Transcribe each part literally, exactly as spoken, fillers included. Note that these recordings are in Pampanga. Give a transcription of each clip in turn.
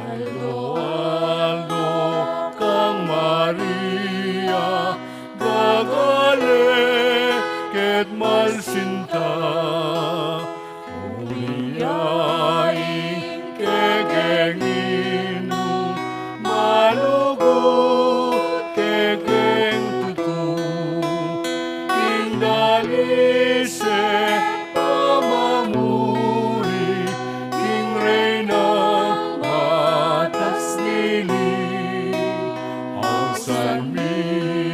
Aldo-aldo kang Maria, gagale ket malsinta. Uli ya ing kekeng indu, malugud kekeng tutu. Ing dalise pamamuri king Reynang matas dili. Ausan mi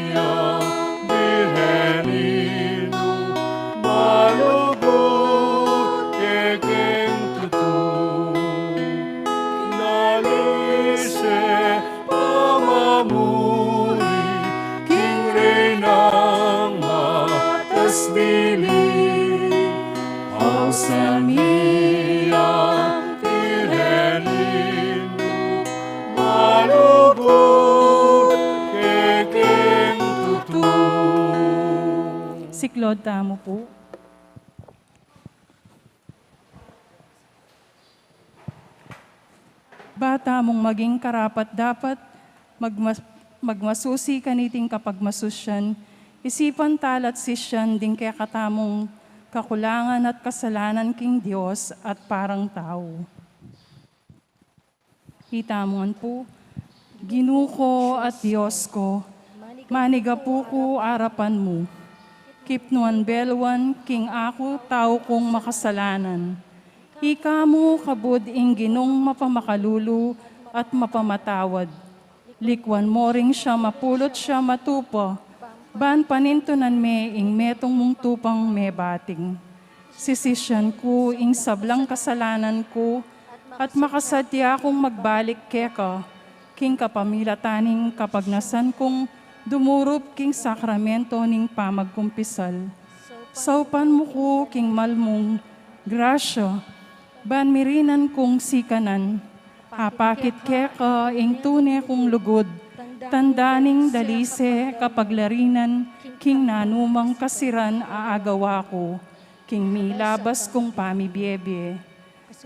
ya, Birhen indu, malugud kekeng tutu. Ing dalise pamamuri king Reynang matas dili. Ausan mi ya, Birhen indu, malugud kekeng tutu. Siklaud tamu pu. Ba tamung maging karapat-dapat, magmas-, magmasusi kaniting kapagmasusian, isipan tala't sisian ding kekatamung kakulangan at kasalanan king Dios at parang tau. Itamu ngan pu. Ginu ku at Dios ku, manigapu ku arapan mu. Kipnuan beluan king aku tau kung makasalanan. Ika mu kabud ing Ginung mapamakalulu at mapamatawad. Likuan mu ring sia mapulut sia matupa, ban panintunan me ing metung mung tupang mebating. Sisisian ku ing sablang kasalanan ku, at makasadya kung magbalik keka, king kapamilatan ning kapagnasan kung dumurup king sakramento ning pamagkumpisal. Saupan mu ku king mal mung grasya, ban mirinan kung sikanan, apakit keka ing tune kung lugud, tanda ning dalise kapaglarinan king nanumang kasiran a agawa ku, king milabas kung pamibiebie.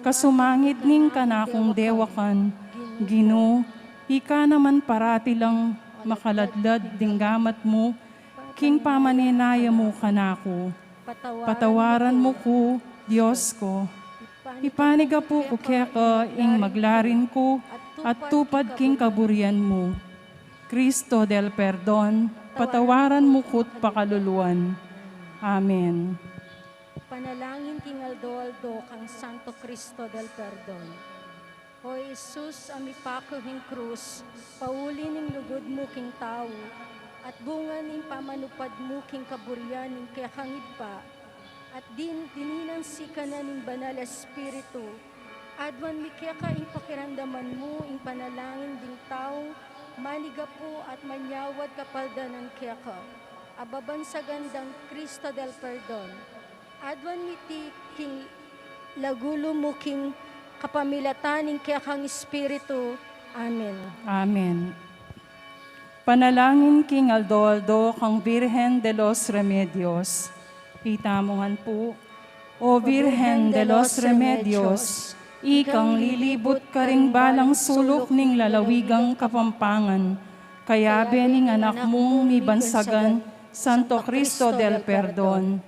Kasumangid ning kanakung dewakan, Ginu, ika naman parati lang makaladlad ding gamat mu, king pamanenaya mu kanaku. Patawaran mu ku, Dios ku. Ipanigapu ku keka ing maglarin ku at tupad king kaburian mu. Cristo del Perdon, patawaran mu ku't pakaluluan. Amen. Panalangin king aldo-aldo kang Santo Cristo del Perdon. O Jesus, a mipaku king krus, pauli ning lugud mu king tau, at bunga ning pamanupad mu king kaburian ning kekang Ibpa, at din dinan sikanan ning Banal Espiritu, aduan mi keka ing pakiramdaman mu ing panalangin ding taung manigapu at manyawad kapaldanan keka, a babansagan dang Cristo del Perdon. Aduan mi iti king lagulu mu king kapamilatan ning kekang Espiritu. Amen. Amen. Panalangin king aldo-aldo kang Birhen de los Remedios. Itamu ngan pu. O Birhen de los Remedios, ikang lilibut karing balang suluk ning lalawigang Kapampangan, kayabe ning anak mung mibansagan, Santo Cristo del Perdon.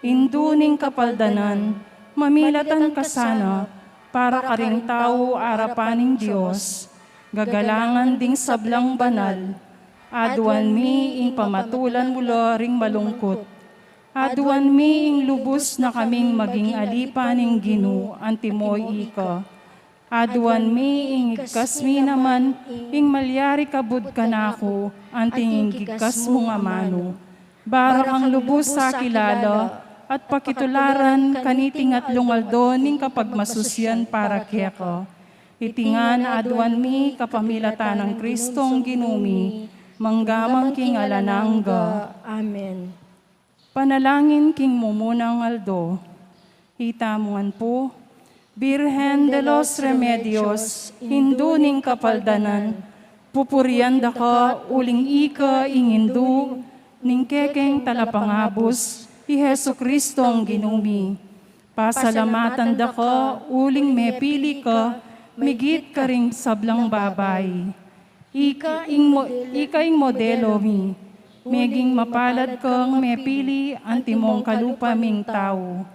Indu ning kapaldanan, mamilatan ka sana para karing tau arapan ning Dios, gagalangan ding sablang banal. Aduan mi ing pamatulan mu la ring malungkut. Aduan mi ing lubus na kaming maging alipan ning Ginu antimo ika. Aduan mi ing igkas mi naman ing malyari kabud kanaku anting ing igkas mung amanu. Bara kang lubus akilala at pakitularan kaniting atlung aldo ning kapagmasusian para keka. Iti ngan aduan mi kapamilatan nang Kristong Ginu mi, mangga man king alang angga. Amen. Panalangin king mumunang aldo. Itamu ngan pu. Birhen de los Remedios, Indu ning Kapaldanan, pupurian da ka uling ika ing Indu ning kekeng Talapangabus, i Jesucristong Ginu mi. Pasalamatan da ka uling mepili ka migit karing sablang babai. Ika ing mo-, ika ing modelo mi. Meging mapalad kang mepili antimong kalupa ming tau.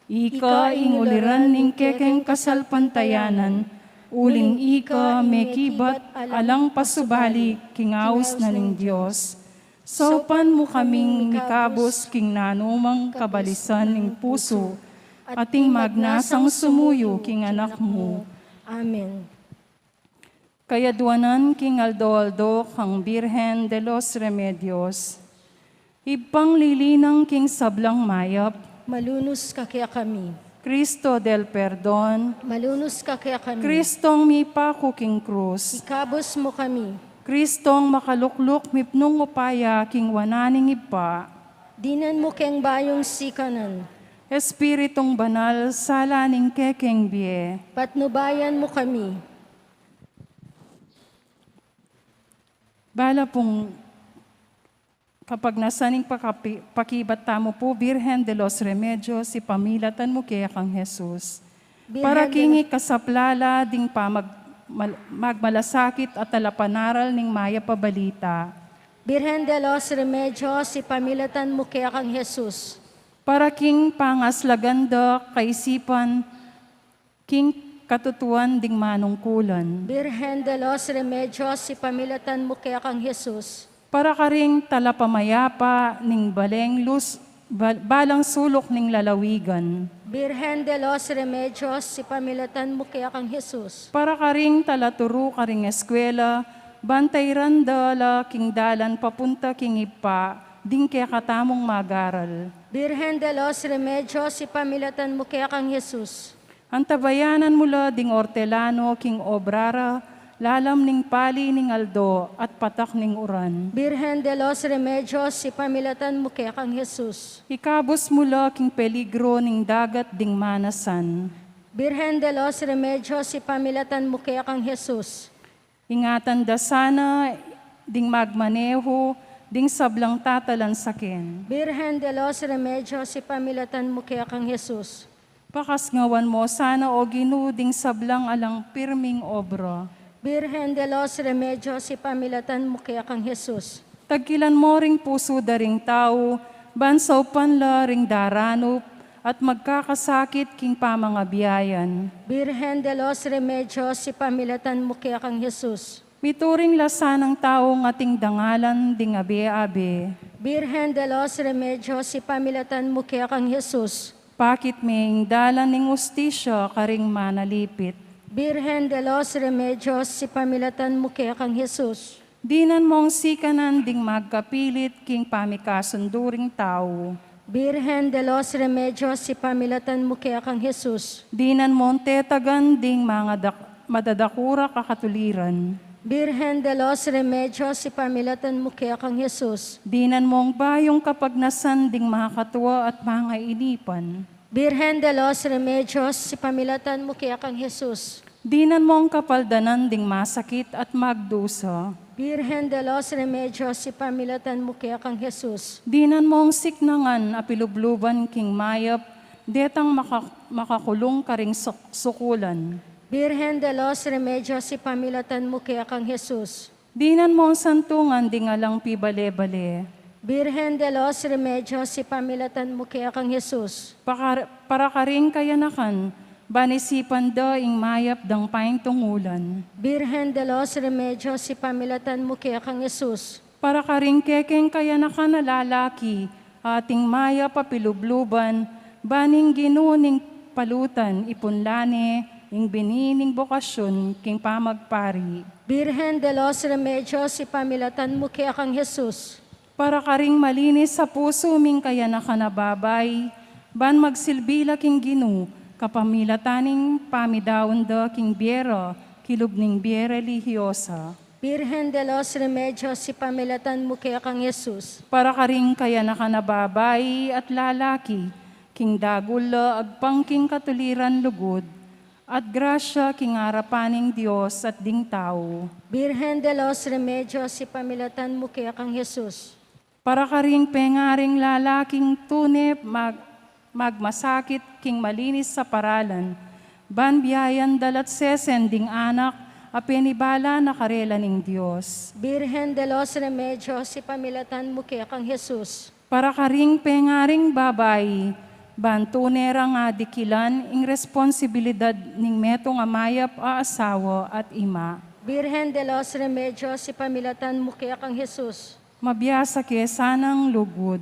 Ika ing uliran ning kekeng kasalpantayanan, uling ika mekibat alang pasubali king aus na ning Dios. Saupan mu kaming mikabus king nanumang kabalisan ning pusu, ating magnasang sumuyu king Anak mu. Amen. Kayadwanan king aldo-aldo kang Birhen de los Remedios. Ibpang lilinang king sablang mayap. Malunus ka kekami. Cristo del Perdon. Malunus ka kekami. Cristong mipaku king krus. Ikabus mu kami. Cristong makalukluk mipnung upaya king wanan ning Ibpa. Dinan mu keng bayung sikanan. Espiritung Banal, sala ning kekeng bie. Patnubayan mu kami. Bala pung kapagnasan ning pakapi-, pakibat tamu pu, Birhen de los Remedios, ipamilatan mu kekang Jesus. Para king ikasaplala ding pamag-, mal-, magmalasakit at talapanaral ning mayap a balita. Birhen de los Remedios, ipamilatan mu kekang Jesus. Para king pangaslagan da kaisipan king katutuan ding manungkulan. Birhen de los Remedios, ipamilatan mu kekang Jesus. Para karing talapamayapa ning baleng lus-, bal-, balang suluk ning lalawigan. Birhen de los Remedios, ipamilatan mu kekang Jesus. Para karing talaturu karing eskwela, bantayran da la king dalan papunta king Ibpa, ding kekatamung magaral. Birhen de los Remedios, ipamilatan mu kekang Jesus. Antabayanan mu la ding ortelano king obra ra, lalam ning pali ning aldo at patak ning uran. Birhen de los Remedios, ipamilatan mu kekang Jesus. Ikabus mu la king peligro ning dagat ding manasan. Birhen de los Remedios, ipamilatan mu kekang Jesus. Ingatan da sana ding magmanehu ding sablang tatalansaken. Birhen de los Remedios, ipamilatan mu kekang Jesus. Pakasngawan mu sana, O Ginu, ding sablang alang pirming obra. Birhen de los Remedios, ipamilatan mu kekang Jesus. Tagkilan mu ring pusu da ring tau, ban saupan la ring daranup at magkakasakit king pamangabiayan. Birhen de los Remedios, ipamilatan mu kekang Jesus. Mituring la sanang taung ating dangalan ding abe-abe. Birhen de los Remedios, ipamilatan mu kekang Jesus. Pakit me ing dalan ning ustisya karing manalipit. Birhen de los Remedios, ipamilatan mu kekang Jesus. Dinan mong sikanan ding magkapilit king pamikasundu ring tau. Birhen de los Remedios, ipamilatan mu kekang Jesus. Dinan mong tetagan ding mangadak-, madadakura kakatuliran. Birhen de los Remedios, ipamilatan mu kekang Jesus. Dinan mong bayung kapagnasan ding makatua at mangainipan. Birhen de los Remedios, ipamilatan mu kekang Jesus. Dinan mong kapaldanan ding masakit at magdusa. Birhen de los Remedios, ipamilatan mu kekang Jesus. Dinan mong siknangan a pilubluban king mayap, detang maka-, makakulung karing suk-, sukulan. Birhen de los Remedios, ipamilatan mu kekang Jesus. Dinan mong santungan ding alang pibale-bale. Birhen de los Remedios, ipamilatan mu kekang Jesus. Pakar-, para karing kayanakan, ban isipan da ing mayap dang paintungulan. Birhen de los Remedios, ipamilatan mu kekang Jesus. Para karing kekeng kayanakan a lalaki, ating mayap a pilubluban, ban ing Ginu ning palutan, ipunla ne ing bini ning bokasyun king pamagpari. Birhen de los Remedios, ipamilatan mu kekang Jesus. Para karing malinis a pusu ming kayanakan a babai, ban magsilbi la king Ginu, kapamilatan ning pamidaun da king bie ra, kilub ning bie relihiyosa. Birhen de los Remedios, ipamilatan mu kekang Jesus. Para karing kayanakan a babai at lalaki, king dagul la agpang king katuliran lugud, at grasya king arapan ning Dios at ding tau. Birhen de los Remedios, ipamilatan mu kekang Jesus. Para karing pengaring lalaking tune mag-, magmasakit king malinis a paralan, Ban biayan da la at sesen ding anak a penibala na karela ning Dios. Birhen de los Remedios, ipamilatan mu kekang Jesus. Para karing pengaring babai, ban tune rang adikilan ing responsibilidad ning metung a mayap a asawa at ima. Birhen de los Remedios, ipamilatan mu kekang Jesus. Mabiasa ke sanang lugud.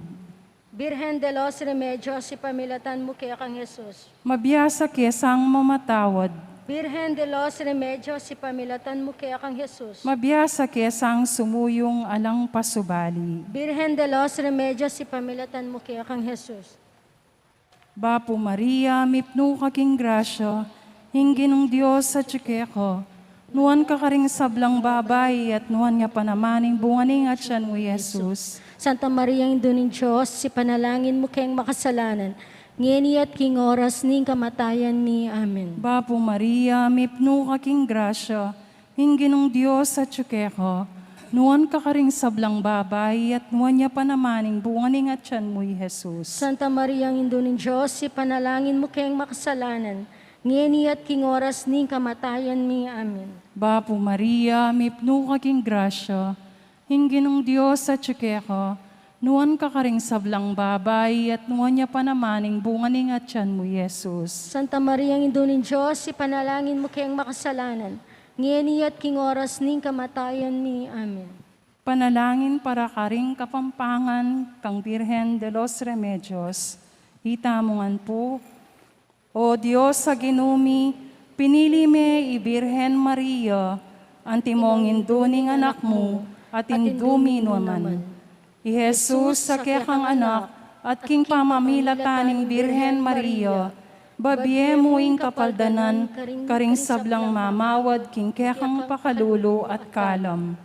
Birhen de los Remedios, ipamilatan mu kekang Jesus. Mabiasa ke sang mamatawad. Birhen de los Remedios, ipamilatan mu kekang Jesus. Mabiasa ke sang sumuyung alang pasubali. Birhen de los Remedios, ipamilatan mu kekang Jesus. Bapu Maria, mipnu ka king grasya, ing Ginung Dios atyu keka. Nuan ka karing sablang babai, at nuan ya pa naman ing bunga ning atyan mu, Jesus. Santa Maria, Indu ning Dios, ipanalangin mu keng makasalanan, ngeni at king oras ning kamatayan mi. Amen. Bapu Maria, mipnu ka king grasya, ing Ginung Dios atyu keka. Nuan ka karing sablang babai, at nuan ya pa naman ing bunga ning atyan mu, i Jesus. Santa Maria, Indu ning Dios, ipanalangin mu keng makasalanan, ngeni at king oras ning kamatayan mi. Amen. Bapu Maria, mipnu ka king grasya, ing Ginung Dios atyu keka. Nuan ka karing sablang babai, at nuan ya pa naman ing bunga ning atyan mu, i Jesus. Santa Maria, Indu ning Dios, ipanalangin mu keng makasalanan, ngeni at king oras ning kamatayan mi. Amen. Panalangin para karing Kapampangan kang Birhen de los Remedios. Itamu ngan pu. O Dios a Ginu mi, pinili me i Birhen Maria, antimong indu ning Anak mu, at indu mi naman. I Jesus a kekang Anak, at king pamamilatan ning Birhen Maria, babie mu ing kapaldanan karing sablang mamawad king kekang pakalulu at kalam.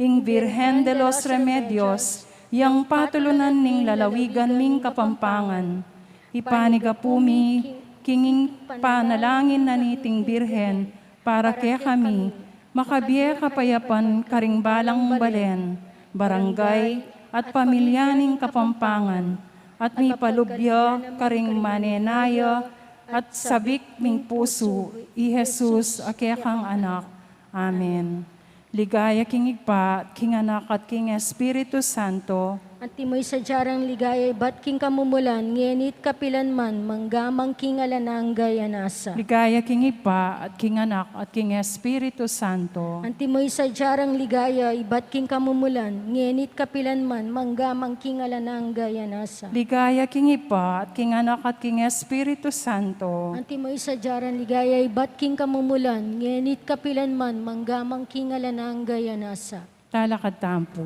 Ing Birhen de los Remedios, yang patulunan ning lalawigan ming Kapampangan. Ipanigapu mi king panalangin na niting Birhen para kekami, makabie kapayapan karing balang balen, barangay, at pamilya ning Kapampangan, at mipalub ya karing manenaya at sabik ming pusu, i Jesus a kekang Anak. Amen. Ligaya king Ibpa, at king Anak, at king Espiritu Santo. Antimo ing sadya rang ligaya ibat king kamumulan, ngeni at kapilan man, mangga man king alang angga. Amen. Ligaya king Ibpa, at king Anak, at king Espiritu Santo. Antimo ing sadya rang ligaya ibat king kamumulan, ngeni at kapilan man, mangga man king alang angga. Amen. Ligaya king Ibpa, at king Anak, at king Espiritu Santo. Antimo ing sadya rang ligaya ibat king kamumulan, ngeni at kapilan man, mangga man king alang angga. Amen. Talakad tamu pu.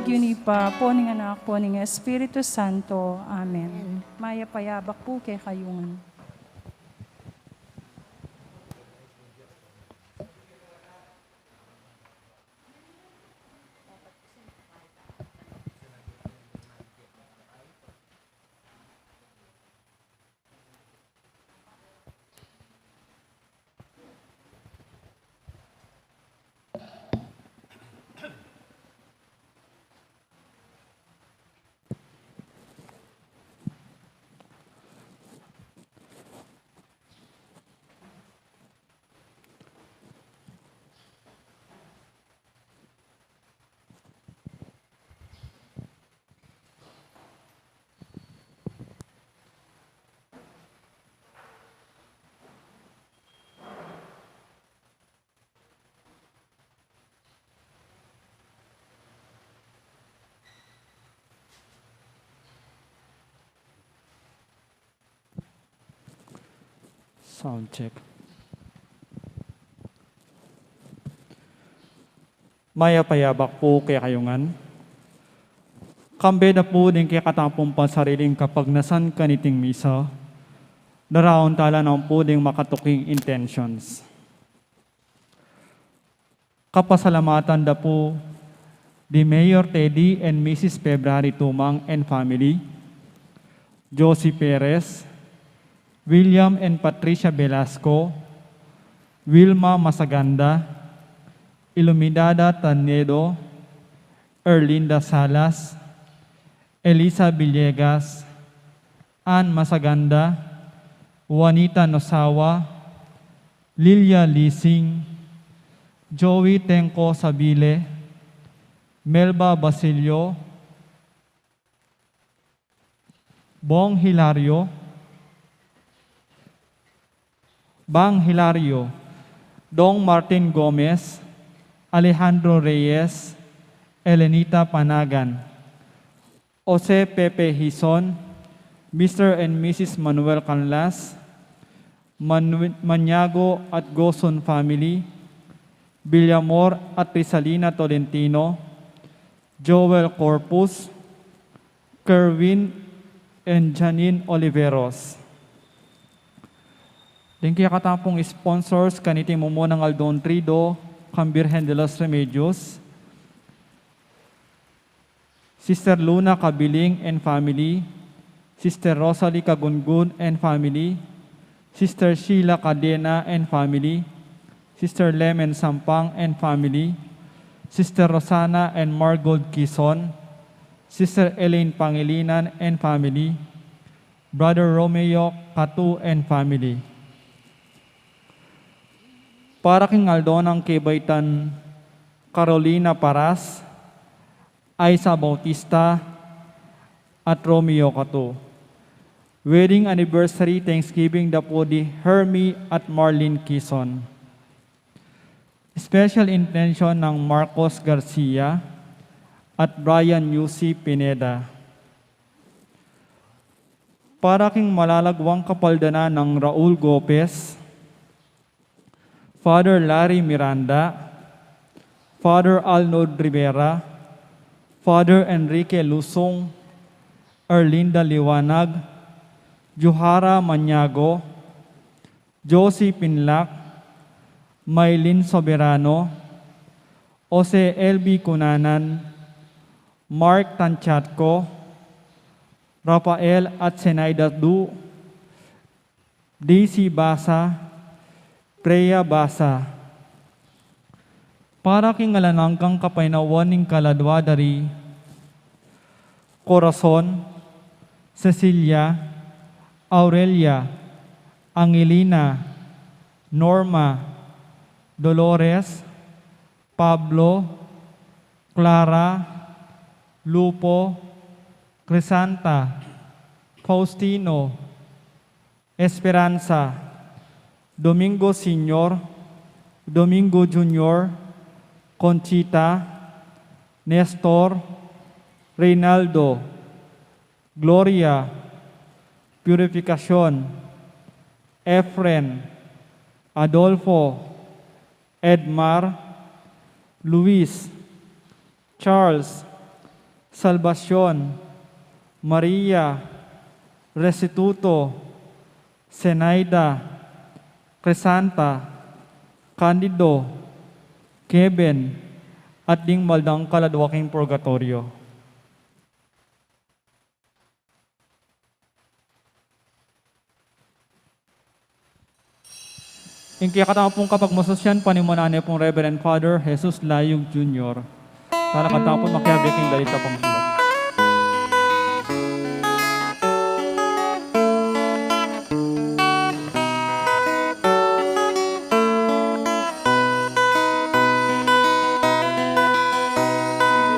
King lagyu ning Ibpa, ning Anak, ning Espiritu Santo. Amen. Mayap a yabak pu kekayu ngan. Sound check. Mayap a yabak pu kekayu ngan. Kambe da pu ding kekatamu pung pansariling kapagnasan kaniting misa, daraun tala naman pu ding makatuking intentions. Kapasalamatan da pu di Mayor Teddy and Missus February Tumang and family, Josie Perez, William and Patricia Velasco, Wilma Masaganda, Ilumidada Tanedo, Erlinda Salas, Elisa Villegas, Ann Masaganda, Juanita Nosawa, Lilia Lising, Joey Tengko Sabile, Melba Basilio, Bong Hilario, Bang Hilario, Dong Martin Gomez, Alejandro Reyes, Elenita Panagan, Jose Pepe Hizon, Mister and Missus Manuel Canlas, Manu-, Maniago at Goson family, Villamor at Rizalina Tolentino, Joel Corpus, Kerwin and Janine Oliveros. Ding kekatamu pung sponsors kaniting mumunang aldong Triduo kang Birhen de los Remedios, Sister Luna Cabiling and family, Sister Rosalie Cagungun and family, Sister Sheila Cadena and family, Sister Lemen Sampang and family, Sister Rosana and Margold Quizon, Sister Elaine Pangilinan and family, Brother Romeo Catu and family. Para king aldo nang kebaitan Carolina Paras, Aiza Bautista, at Romeo Catu. Wedding anniversary Thanksgiving da pu di Hermie at Marlene Quizon. Special intention nang Marcos Garcia at Brian Yusi Pineda. Para king malalagwang kapaldanan nang Raul Gopez, Father Larry Miranda, Father Arnold Rivera, Father Enrique Lusung, Erlinda Liwanag, Johara Maniago, Josie Pinlac, Maylin Soberano, Jose L B Cunanan, Mark Tanchatco, Rafael at Zenaida Du, Daisy Basa, Freya Basa. Para king alang anggang kapaynawan ning kaladwa da ri Corazon, Cecilia, Aurelia, Angelina, Norma, Dolores, Pablo, Clara, Lupo, Crisanta, Faustino, Esperanza, Domingo Senior, Domingo Junior, Conchita, Nestor, Reynaldo, Gloria, Purificacion, Efren, Adolfo, Edmar, Luis, Charles, Salvacion, Maria, Restituto, Zenaida, Crisanta, Candido, Kevin, at ding maldang kaladwa king purgatoryo. Ing kekatamu pung kapagmasusyan, panimunan ne pung Reverend Father Jesus Layug Junior. Talakad tamu pung makiabe king dalit a pangsulat.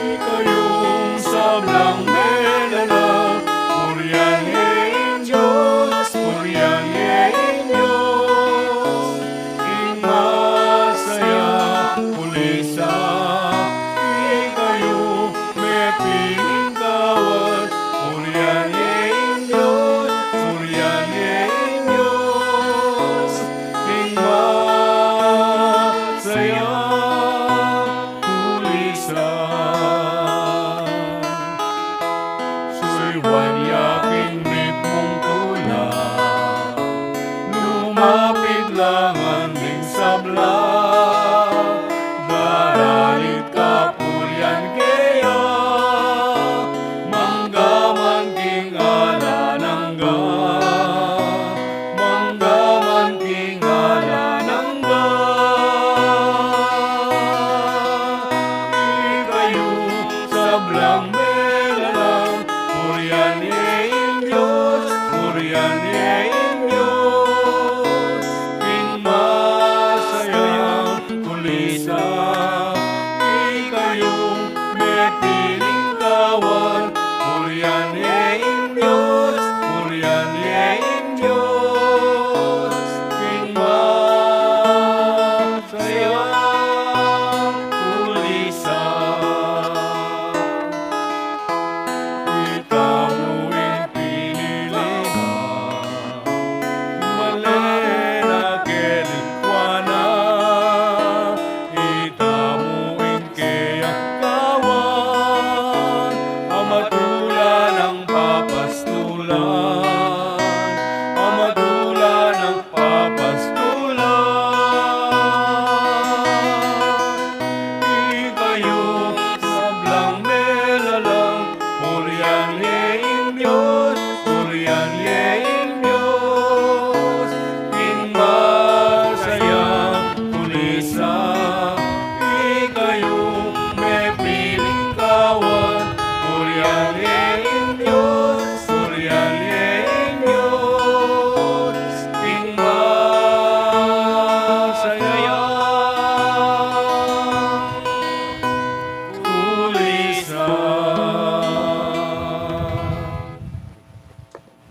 Ikayung sablang melalam, purian ye ing Dios, purian ye ing Dios, ing masaya, pulisan. Ikayu mepiling kawan, purian ye ing Dios, purian ye ing Dios, ing masaya, pulisan. Suyuan ya king mitmung tula, lumapit la ngan ding sabla, daralit kapurian keya, mangga man king alang angga, mangga man king alang angga. Ikayu sablang melalam, purian ye ing Dios, purian ye ing Dios, ing masayang pulisan. Ikayung mepiling kawan, purian ye ing Dios, purian ye ing Dios, ing masayang pulisan. Itamu ing pinili na, malen a keliwa na, itamu ing keyang kawan, a matula nang papastulan, a matula nang papastulan. Ikayu sablang melalam, purian ye ing Dios, purian ye ing Dios, ing masayang pulisan. Ikayu mepiling kawan, purian ye ing Dios, purian ye ing Dios, ing masayang pulisan.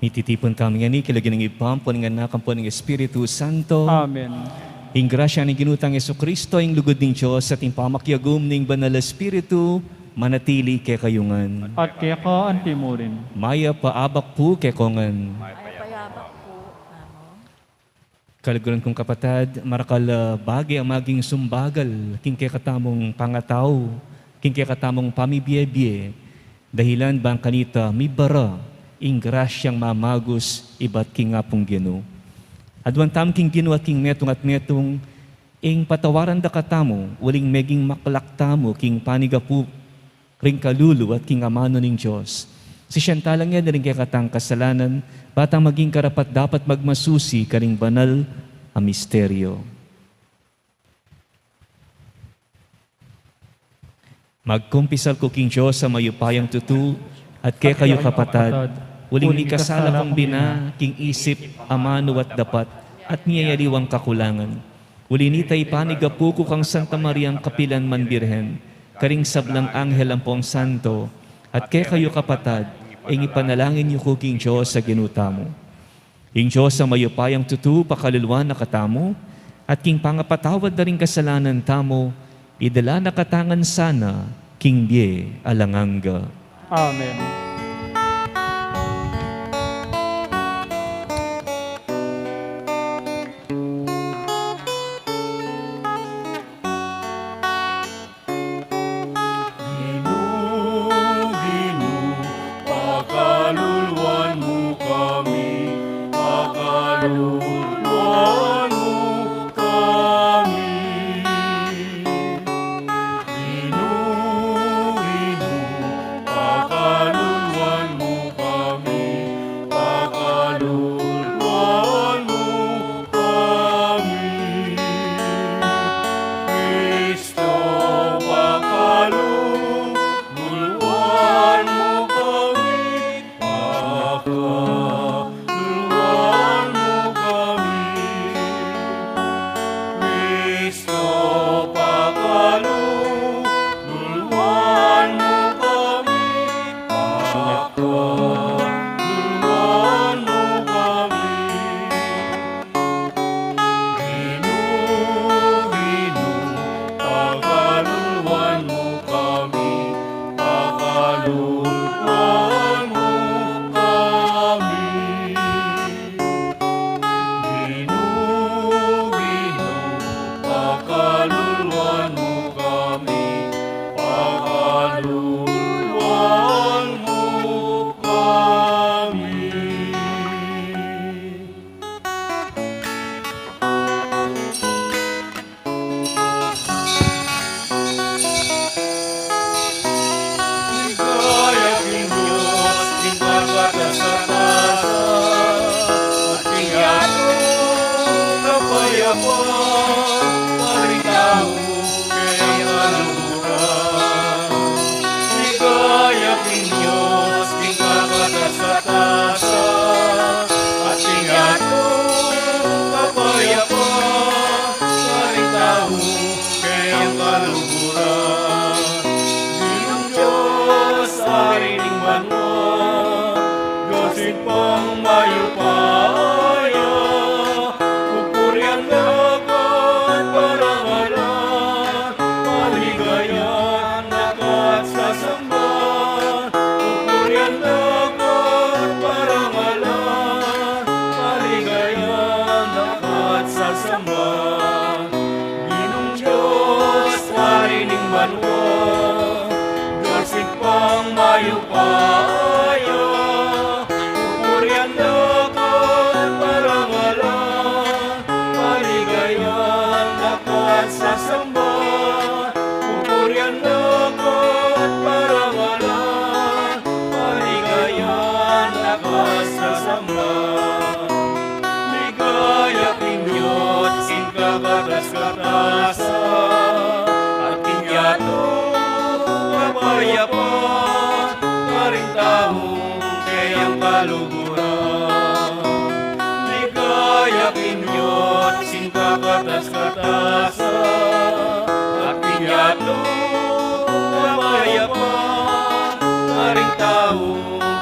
Mititipun tamu ngeni king lagyu ning Ibpa, ampo ning Anak, ampo ning Espiritu Santo. Amen. Ing grasya ning Ginu tang Jesucristo, ing lugud ning Dios, at ing pamakiagum ning Banal a Espiritu, manatili kekayu ngan. At keka anti murin. Mayap a abak pu kekongan. Mayap a abak pu, Among. Kaluguran kung kapatad, marakal a bage a maging sumbagal king kekatamung pangatau, king kekatamung pamibie-bie, dahilan bang kanita mibara ing grasyang mamagus ibat king Apung Ginu. Aduan tamu king Ginu at king metung at metung, ing patawaran da katamu, uling meging maklak tamu king panigapu ring kalulu at king amanu ning Dios. Sisian tala ngeni ring kekatang kasalanan, ba tang maging karapat-dapat magmasusi karing banal a misteryo. Magkumpisal ku king Dios a mayupayang tutu, at kekayu kapatad, uling mikasala kung bina king isip, amanu at dapat, at miyayaliwang kakulangan. Uli nita ipanigapu ku kang Santa Mariang kapilan man Birhen, karing sablang anghel ampong santo, at kekayu kapatad, ing ipanalangin yu ku king Dios a Ginu tamu. Ing Dios a mayupayang tutu pakaluluan na katamu, at king pangapatawad da ring kasalanan tamu, idala na katamu ngan sana king bie alang angga. Amen. Pakaluluan mu kami. Ginu, Ginu, pakaluluan mu kami. Pakaluluan mu kami. Ginu, Ginu, pakaluluan mu kami, pakaluluan mu kami. Ligaya king Dios king kakatas-katasan, at king Anak kapayapan, karing tau kayang kaluguran. Ligaya king Dios king kakatas-katasan, at king Anak kapayapan, karing tau kayang kaluguran. Ginung Dios, Ari ning banua, Dios Ibpang mayupaya, pupurian da ka at parangalan, paligayan da ka at sasamban, pupurian da ka at parangalan, paligayan da ka at sasamban. Ginung Dios, Ari ning banua, Dios Ibpang mayupaya, pupurian da ka at parangalan, paligayan da ka at sasamban, pupurian da ka at parangalan, paligayan da ka at sasamban. Ligaya king Dios king kakatas-katasan, at king Anak kapayapan, karing tau kayang kaluguran. Ligaya king Dios king kakatas-katasan, at king Anak kapayapan, karing tau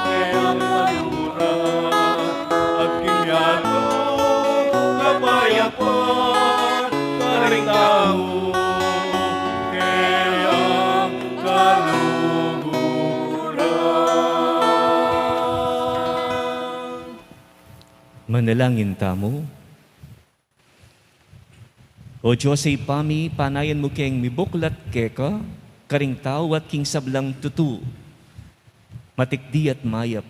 kayang kaluguran. At king Anak kapayapan, karing tau kayang kaluguran. Manalangin tamu. O Dios a Ibpa mi, panayan mu keng mibuklat keka, karing tau at king sablang tutu, matikdi at mayap.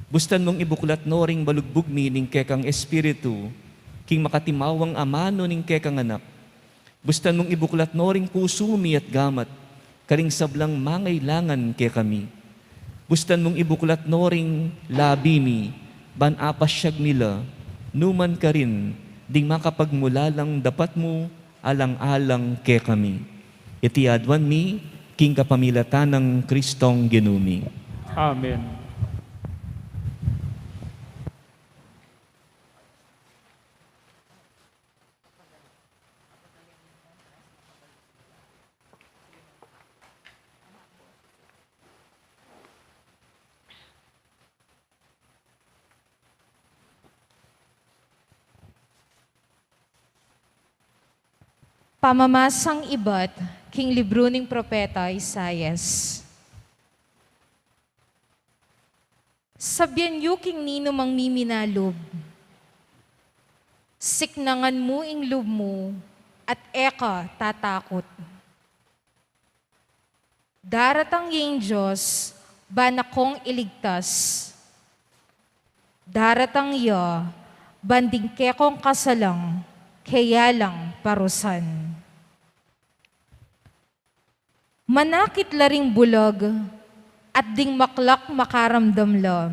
Bustan mung ibuklat no ring balugbug mi ning kekang Espiritu, king makatimawang amanu ning kekang Anak. Bustan mung ibuklat no ring pusu mi at gamat, karing sablang mangailangan kekami. Bustan mung ibuklat no ring labi mi, ban apasyag mi la, nu man karin, ding makapagmulalang dapat mu alang-alang kekami. Iti aduan mi, king kapamilatan nang Kristong Ginu mi. Amen. Pamamasang ibat king libru ning propeta Isaias. Sabian yu king ninumang miminalub, siknangan mu ing lub mu at e ka tatakut. Daratang ya ing Dios, ban akong iligtas. Daratang ya, ban ding kekong kasalang, keya lang parusan. Manakit la ring bulag, at ding maklak makaramdam la.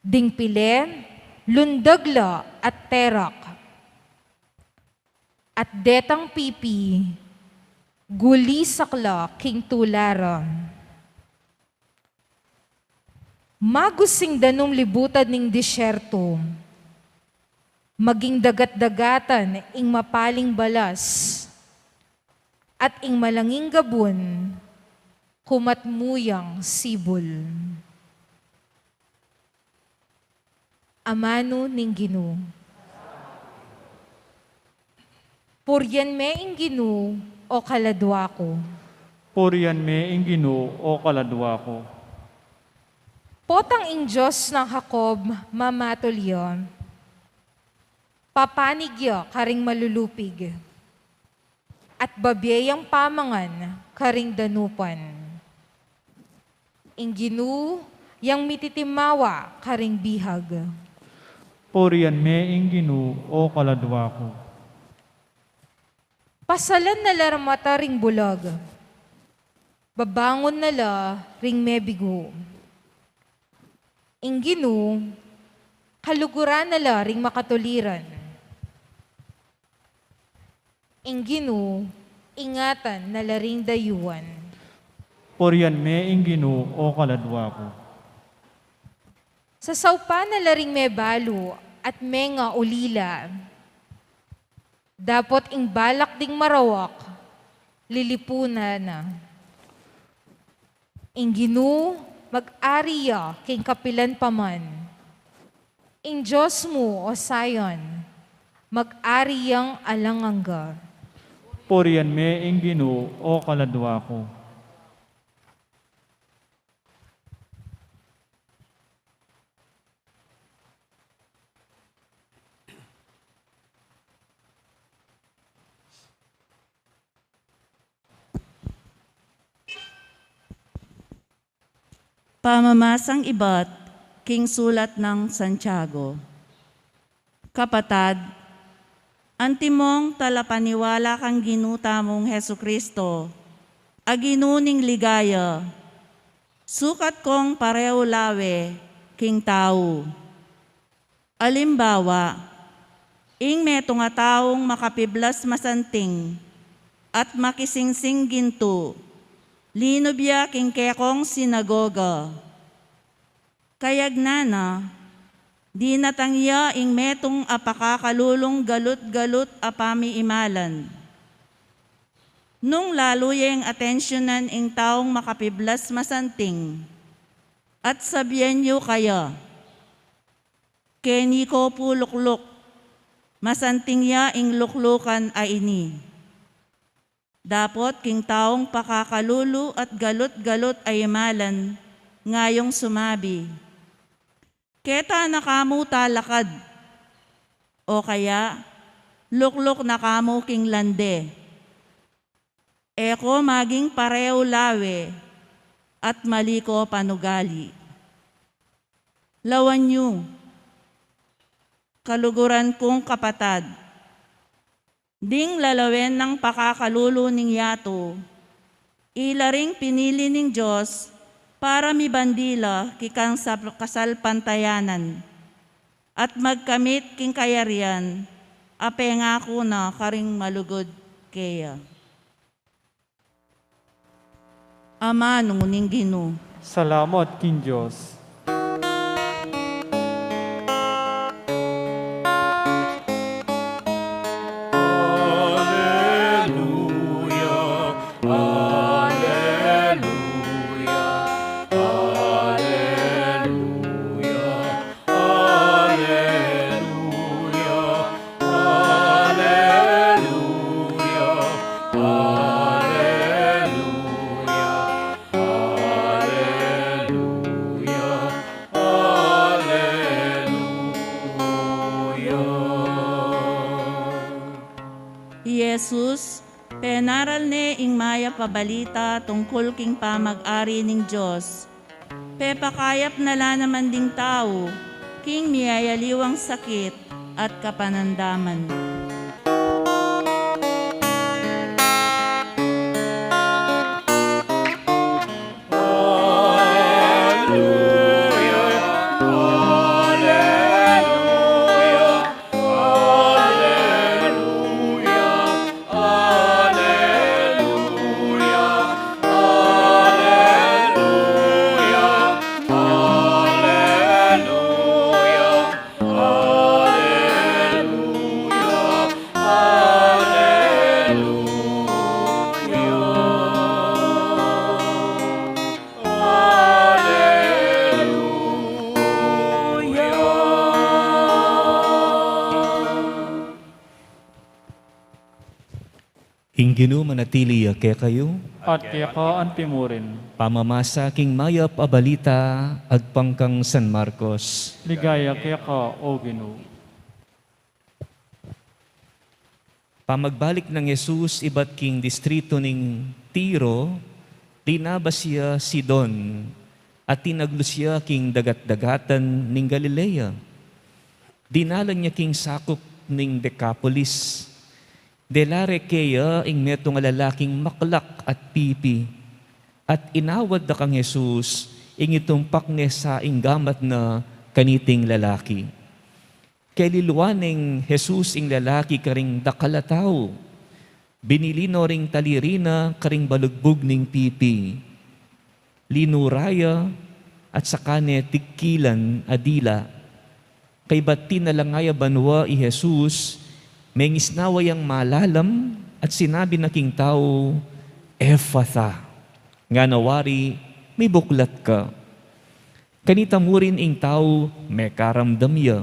Ding pile, lundag la at terak. At detang pipi, gulisak la king tula ra. Magusing danum libutan ning disyerto, maging dagat-dagatan ing mapaling balas, at ing malanging gabun, Kumat mu yang sibul. Amanu ning Ginu. Purian me ing Ginu, o kaladwa ku. Purian me ing Ginu, o kaladwa ku. Potang ing Dios nang Jacob mamatul ya, papanig ya karing malulupig, at babie yang pamangan karing danupan. Ing Ginu yang mititimawa karing bihag. Purian me ing Ginu, o kaladwa ku. Pasalan na la mata ring bulag, babangun na la ring mebigu. Ing Ginu kaluguran na la ring makatuliran. Ing Ginu ingatan na la ring dayuan. Purian me ing Ginu, o kaladwa ku. Sasaupan na la ring mebalu at mengaulila. Dapot ing balak ding marawak, lilipunan na. Ing Ginu mag-ari ya king kapilan pa man. Ing Dios mu, o Sion, mag-ari yang alang angga. Purian me ing Ginu, o kaladwa ku. Pamamasang ibat king sulat nang Santiago. Kapatad, antimong talapaniwala kang Ginu tamung Jesucristo, a Ginu ning ligaya, sukat kong pareu lawe king tau. Alimbawa, ing metung a taung makapiblas masanting at makisingsing gintu, linub ya king kekong sinagoga. Kayagnan na, dinatang ya ing metung a pakakalulung galut-galut a pamiimalan. Nung lalu yeng atensyunan ing taung makapiblas masanting, at sabian yu kaya, "Keni ko pu lukluk, masanting ya ing luklukan a ini." Dapot king taung pakakalulu at galut-galut a imalan, ngayung sumabi, "Keta na kamu talakad," o kaya, "Lukluk na kamu king lande." E ko maging pareu lawe at mali ko panugali. Lawan yu, kaluguran kung kapatad, ding lalawen nang pakakalulu ning yatu, ila ring pinili ning Dios para mibandi la king kasal-, kasalpantayanan, at magkamit king kayarian a pengaku na karing malugud keya. Amanu ning Ginu. Salamat king Dios. Aleluya, aleluya, aleluya. Aleluya, aleluya, aleluya, aleluya, aleluya. Jesus, penaral ne ing mayap a balita tungkul king pamag-ari ning Dios. Pepakayap na la naman ding tau king miyayaliwang sakit at kapanandaman. Aleluya, aleluya, aleluya. Aleluya, aleluya, aleluya, aleluya, Ginu manatili ya kekayu. At keka anti mu rin. Pamamasa king mayap a balita agpang kang San Marcos. Ligaya keka, O Ginu. Pamagbalik nang Jesus ibat king distrito ning Tiro, linabas ya Sidon, at tinaglus ya king dagat-dagatan ning Galilea. Dinalan ya king sakup ning Decapolis. Dela re keya ing metung a lalaking maklak at pipi, at inawad da kang Jesus ing itumpak ne sa ing gamat na kaniting lalaki. Kelilwan neng Jesus ing lalaki karing dakal a tau. Binili no ring taliri na karing balugbug ning pipi. Linura ya at saka ne tigkilan a dila. Kaybat tinalang ya banua i Jesus, mengisnawa yang malalam at sinabi na king tau, "Efata," ngana wari, "Mibuklat ka." Kanita mu rin ing tau mekaramdam ya,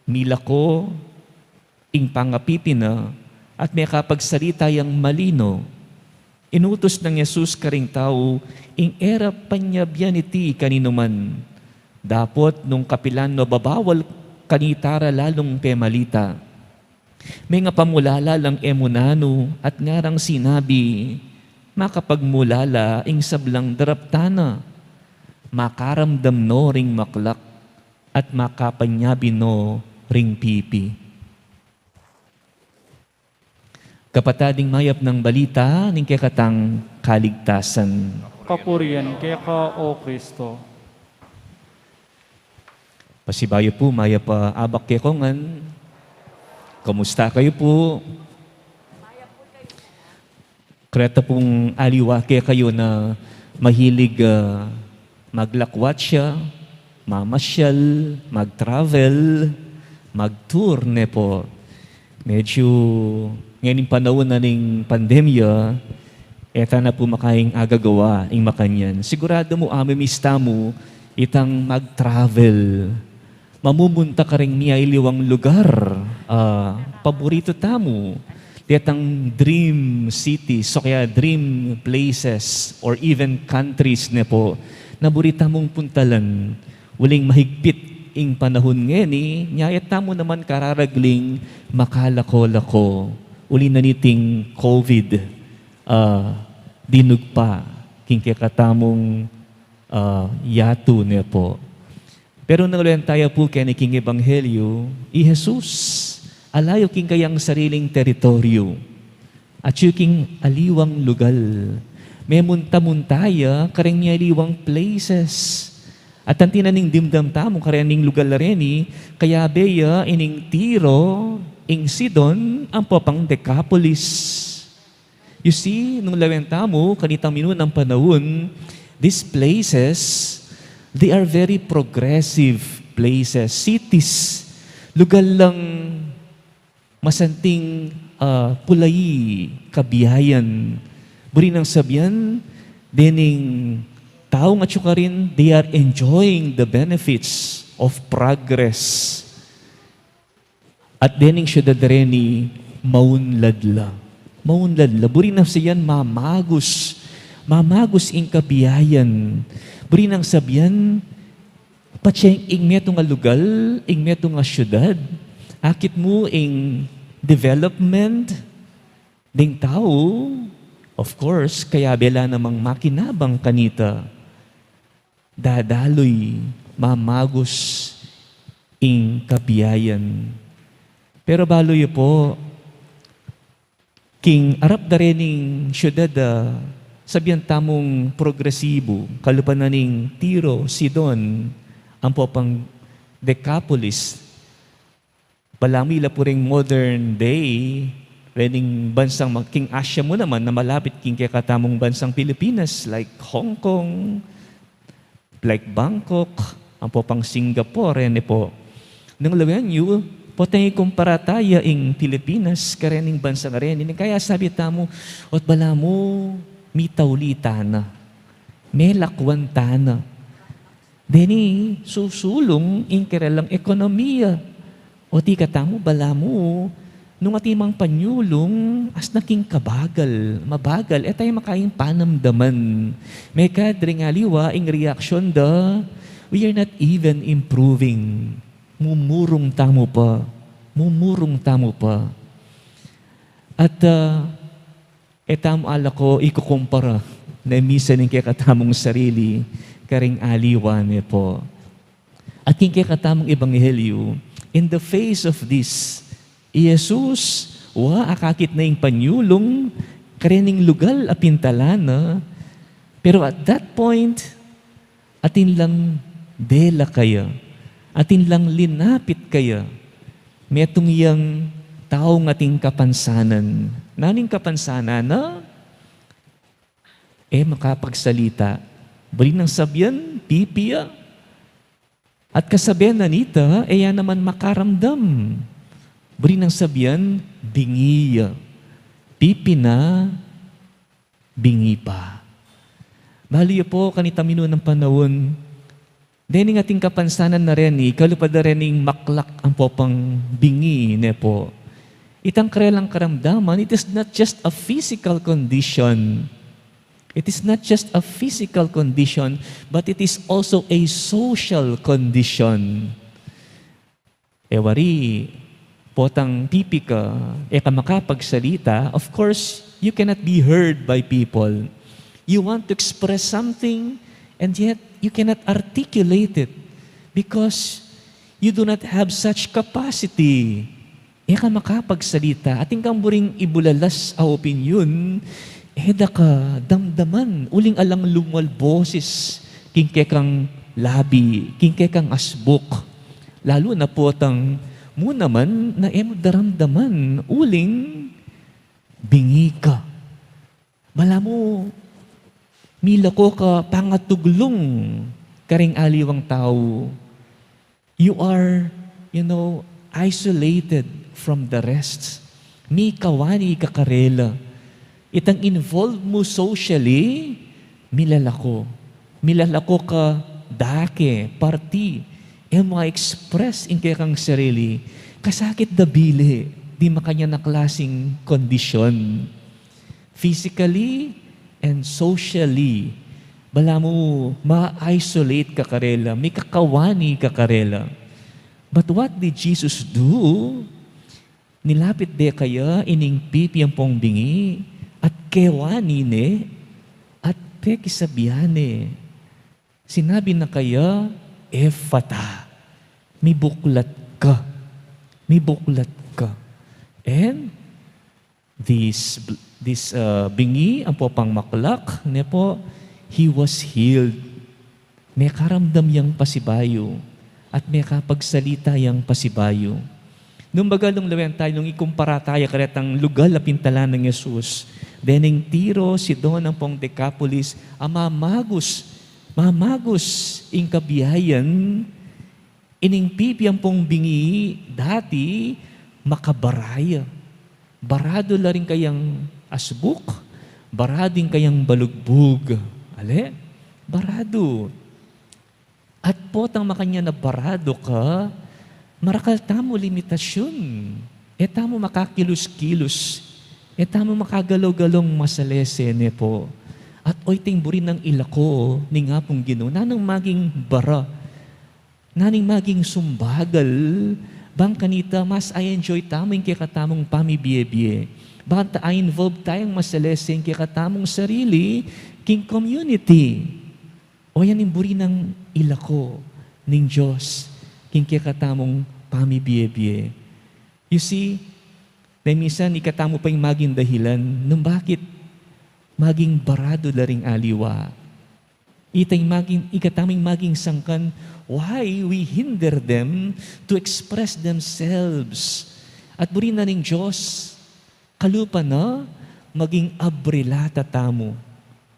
milako ing pangapipi na, at mekapagsalita yang malino. Inutus nang Jesus karing tau ing e ra panyabyan iti kaninuman, dapot nung kapilan no babawal, kanita ra lalung pemalita. Mengapamulala lang e mu nanu at ngarang sinabi, "Makapagmulala ing sablang daraptan na, makaramdam no ring maklak, at makapanyabi no ring pipi." Kapatad, ing mayap nang balita ning kekatang kaligtasan. Kapurian keka, O Kristo. Pasibayu pu, mayap a abak kekongan. Kumusta kayu pu? Kareta pung aliwa kekayu na mahilig, ah, maglakwatsa, mamasyal, mag-travel, mag-tour, ne pu. Medyu ngening panaun na ning pandemya, e ta na pu makaing agagawa ing makanyan. Siguradu mu, amimiss tamu itang mag-travel. Mamumunta karing miyaliwang lugar a paboritu tamu, detang dream cities o kaya dream places or even countries, ne pu, na buri tamung puntalan. Uling mahigpit ing panahun ngeni, nya e tamu naman kararagling makalako-lako uli na niting COVID, ah, dinugpa king kekatamung, ah, yatu, ne pu. Pero nung lawen taya pu keni king Ebanghelyo, i Jesus, ala yu king kayang sariling teritoryu, atyu king aliwang lugal. Memunta-munta ya kareng miyaliwang places. At anti na ning dimdam tamu kareng lugal a reni, kayabe ya ining Tiro, ing Sidon, ampo pang Decapolis. You see, nung lawen tamu kanitang minunang panaun, these places, they are very progressive places, cities. Lugal lang masanting, ah, pulayi, kabiayan. Buri nang sabian, dening taung atyu karin, they are enjoying the benefits of progress. At dening syudad a reni, maunlad la. Maunlad la. Buri nang sabian mamagus. Mamagus ing kabiayan. Buri nang sabian, patse ing metung a lugal, ing metung a syudad, akit mu ing development ding tau, of course, kayabe la namang makinabang kanita. Dadaluy, mamagus ing kabiayan. Pero balu yu pu, king arap da rening syudad a sabian tamung progresibu, kalupa na ning Tiro, Sidon, ampo pang Decapolis, balamu ila pu ring modern day, rening bansang ma-, king Asia mu naman na malapit king kekatamung bansang Pilipinas, like Hong Kong, like Bangkok, ampo pang Singapore, reni pu. Nung lawen yu, potang ikumpara taya ing Pilipinas karening bansang reni, ning kaya sabi tamu, ot balamu, mitauli tana, melakwan tana. Deni susulung ing kerelang ekonomiya. Ot ikatamu balamu, Nung atin mang panyulung, asna king kabagal, mabagal, e taya makaing panamdaman. Mekad ring aliwa, ing reaksyon da, we are not even improving. Mumurung tamu pa. Mumurung tamu pa. At, ah, e tamu alako ikukumpara ne misan ing kekatamung sarili karing aliwa ne po. At king kekatamung ebanghelyo, in the face of this, i Jesus, wa, akakit na ing panyulung karening lugal a pintalan na, pero at that point, atin lang dela kaya, atin lang linapit kaya, metung yang taung atin kapansanan. Nanu ing kapansanan na? E makapagsalita. Buri nang sabian, pipi ya. At kasabian na nita, e ya naman makaramdam. Buri nang sabian, bingi ya. Pipi na, bingi pa. Balu yu po, kanita minunang panaun, dening atin kapansanan na reni, kalupa da rening maklak ampo pang bingi, ne po. Itang karelang karamdaman, it is not just a physical condition. It is not just a physical condition, but it is also a social condition. E wari, potang pipi ka, e ka makapagsalita, of course, you cannot be heard by people. You want to express something, and yet you cannot articulate it because you do not have such capacity. E ka makapagsalita, atin kang buring ibulalas a opinyon, e da ka damdaman, uling alang lumual boses king kekang labi, king kekang asbuk. Lalu na potang mu naman na e mu daramdaman, uling bingi ka. Balamu, milako ka pangatuglung karing aliwang tau. You are, you know, isolated from the rest. Mikawani ka karela. Itang involve mu socially, milalako. Milalako ka dake, parti. E mu ma-express ing kekang sarili. Kasakit da bili, ding makanyan a klasing kondisyon. Physically and socially. Balamu ma-isolate ka karela, mikakawani ka karela. But what did Jesus do? Nilapit de kaya ining pipi ampong bingi, at kewani ne, at pekisabian ne. Sinabi na kaya, "Ephphatha, mibuklat ka, mibuklat ka." And this, this, uh, bingi, ampo pang maklak, ne po, he was healed. Mekaramdam yang pasibayu, at mekapagsalita yang pasibayu. Nung baga nung lawen tayu, nung ikumpara taya karetang lugal a pintalan nang Jesus, dening Tiro, Sidon, ampong Decapolis, a mamagus, mamagus ing kabiayan, ining pipi ampong bingi dati makabara ya. Baradu la ring kayang asbuk, baradu ing kayang balugbug. Ale? Baradu. At potang makanyan a baradu ka, marakal tamu limitasyun. E tamu makakilus-kilus. E tamu makagalaw-galawng masalese, ne po. At oyting buri nang ilako ning Apung Ginu, nanung maging bara, nanung maging sumbagal, bang kanita mas a-enjoy tamu ing kekatamung pamibie-bie. Bang ta a-involve tayang masalese ing kekatamung sarili king community. O yan ing buri nang ilako ning Dios king kekatamung pamibie-bie. You see, na minsan ikatamu pa ing maging dahilan nung bakit maging baradu la ring aliwa. Ita ing maging, ikatamu ing maging sangkan, why we hinder them to express themselves. At buri na ning Dios, kalupa na, maging abrilata tamu,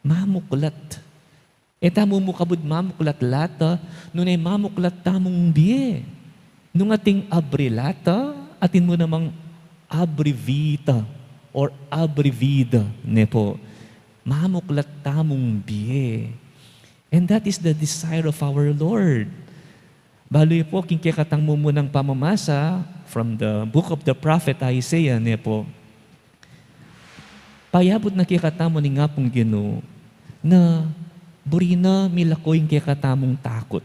mamuklat. E tamu mu kabud mamuklat lata, nune mamuklat tamung bie. Nung ating abrilata, atin mu namang abrivita or abrivida, ne po. Mamuklat tamung bie. And that is the desire of our Lord. Balu yu pu king kekatang mumunang pamamasa from the book of the prophet Isaiah, ne pu. Payabut na kekatamu ning Apung Ginu na buri na milako ing kekatamung takut.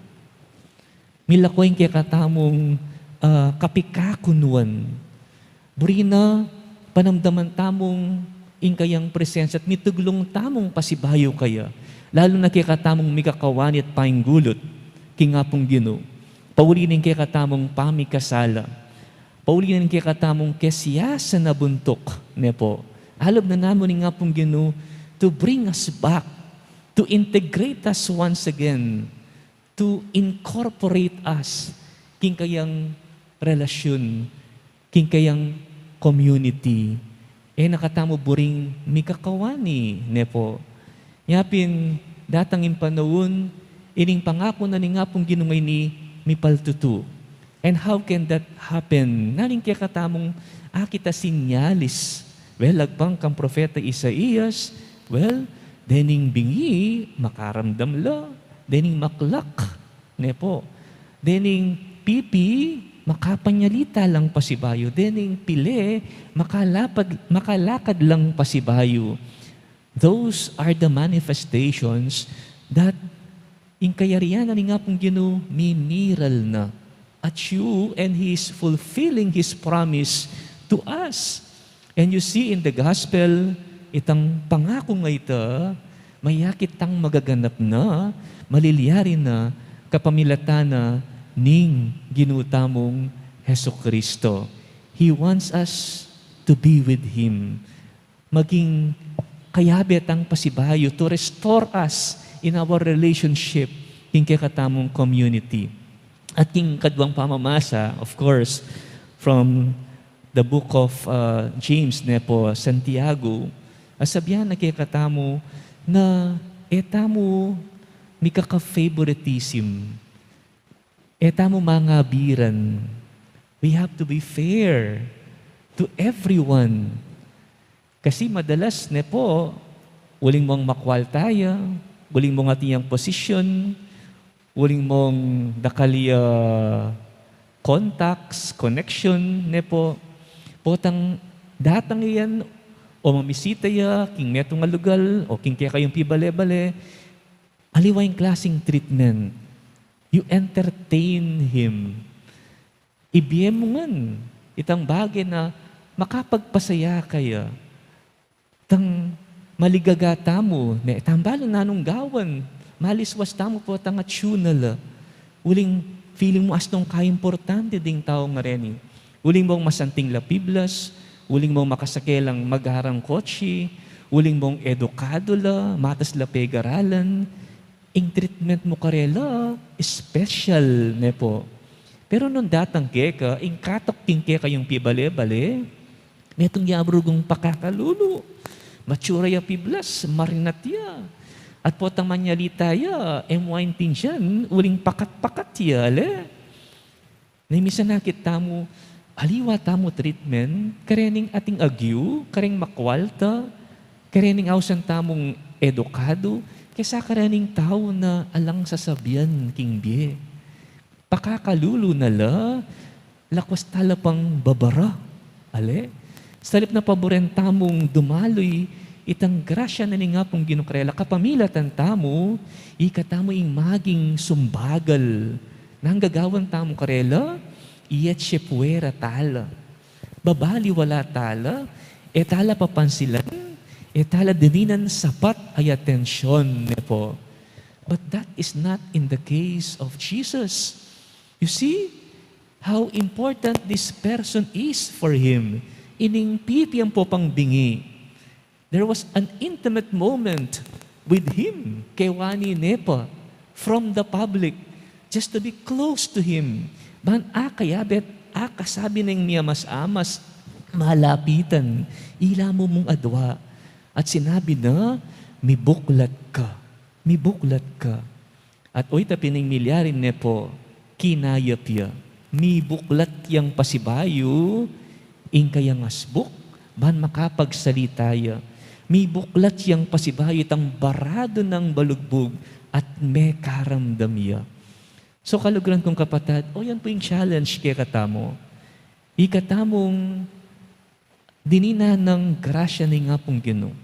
Milako ing kekatamung, ah, kapikakunuan. Buri na panamdaman tamung ing kayang presensya at mituglung tamung pasibayu kaya. Lalu na kekatamung mikakawani at painggulut king Apung Ginu. Pauli ning kekatamung pamikasala. Pauli ning kekatamung kesiyasan a buntuk, ne pu. Alab na namu ning Apung Ginu to bring us back, to integrate us once again, to incorporate us king kayang relasyun, king kayang community. E na katamu buring mikakawani, ne pu. Yapin datang ing panaun, ining pangaku na ning Apung Ginu ngeni mipaltutu. And how can that happen? Nanu ing kekatamung akit a sinyalis? Well, agpang kang propeta Isaias, well, dening bingi, makaramdam la. Dening maklak, ne pu. Dening pipi, makapanyalita lang pasibayu. Dening pile, makalapad, makalakad lang pasibayu. Those are the manifestations that ing kayarian na ning Apung Ginu mimiral na. At you and He is fulfilling His promise to us. And you see in the gospel, itang pangaku nga ita, mayakit tang magaganap na, malilyari na, kapamilatan na ning Ginu tamung Jesucristo. He wants us to be with Him. Maging kayabe tang pasibayu to restore us in our relationship king kekatamung community. At king kaduang pamamasa, of course, from the book of, uh, James, ne pu, Santiago, a sabian na kekatamu na e tamu mikaka-favoritism. E tamu mangabiran. We have to be fair to everyone. Kasi madalas, ne pu, uling mong makwalta ya, uling mong atin yang posisyon, uling mong dakal ya contacts, connection, ne pu. Potang datang yan, o mamisita ya king metung a lugal, o king kekayung pibale-bale, aliwa ing klasing treatment. You entertain him. Ibie mu ngan itang bage na makapagpasaya kaya. Tang maligaga tamu, ne, tambalan nanung gawan, maliswas tamu potang atsu na la. Uling feeling mu astung kaimportante ding tau ngareni. Uling mong masanting la piblas, uling mong makasake lang magarang kotse, uling mong edukadu la, matas la pegaralan, ing treatment mu karela, special, ne pu. Pero nung datang keka, ing katok king kekayung pibale-bale, metung ya arugung pakakalulu, matsura ya piblas, marinat ya. At potang manyalita ya, e mu aintindian, uling pakat-pakat ya, ale? Ne minsan akit tamu, aliwa tamu treatment, karening ating agyu, kareng makwalta, karening ausan tamung edukadu, kesa karening tau na alang sasabian king bie. Pakakalulu na la, lakwas tala pang babara. Ale? Salip na paburen tamung dumaluy itang grasya na ning Apung Ginu karela, kapamilatan tamu, ika tamu ing maging sumbagal. Nang gagawan tamu karela, iyatse puera tala. Babaliwala tala, e tala papansilan, e tala dininan sapat a atensyon, ne pu. But that is not in the case of Jesus. You see how important this person is for him. Ining pipi ampo pang bingi. There was an intimate moment with him, kewani ne pu, from the public, just to be close to him. Ban akayabe at akasabi neng miyamas-amas, malapitan, ila mu mung adwa. At sinabi na, "Mibuklat ka, mibuklat ka." At oyta pin ing milyari ne pu, kinayap ya. Mibuklat yang pasibayu, ing kayang asbuk, ban makapagsalita ya. Mibuklat yang pasibayu, itang baradu nang balugbug, at mekaramdam ya. So, kaluguran kung kapatad, o yan pu ing challenge kekatamu. Ikatamung dininan nang grasya ning Apung Ginu.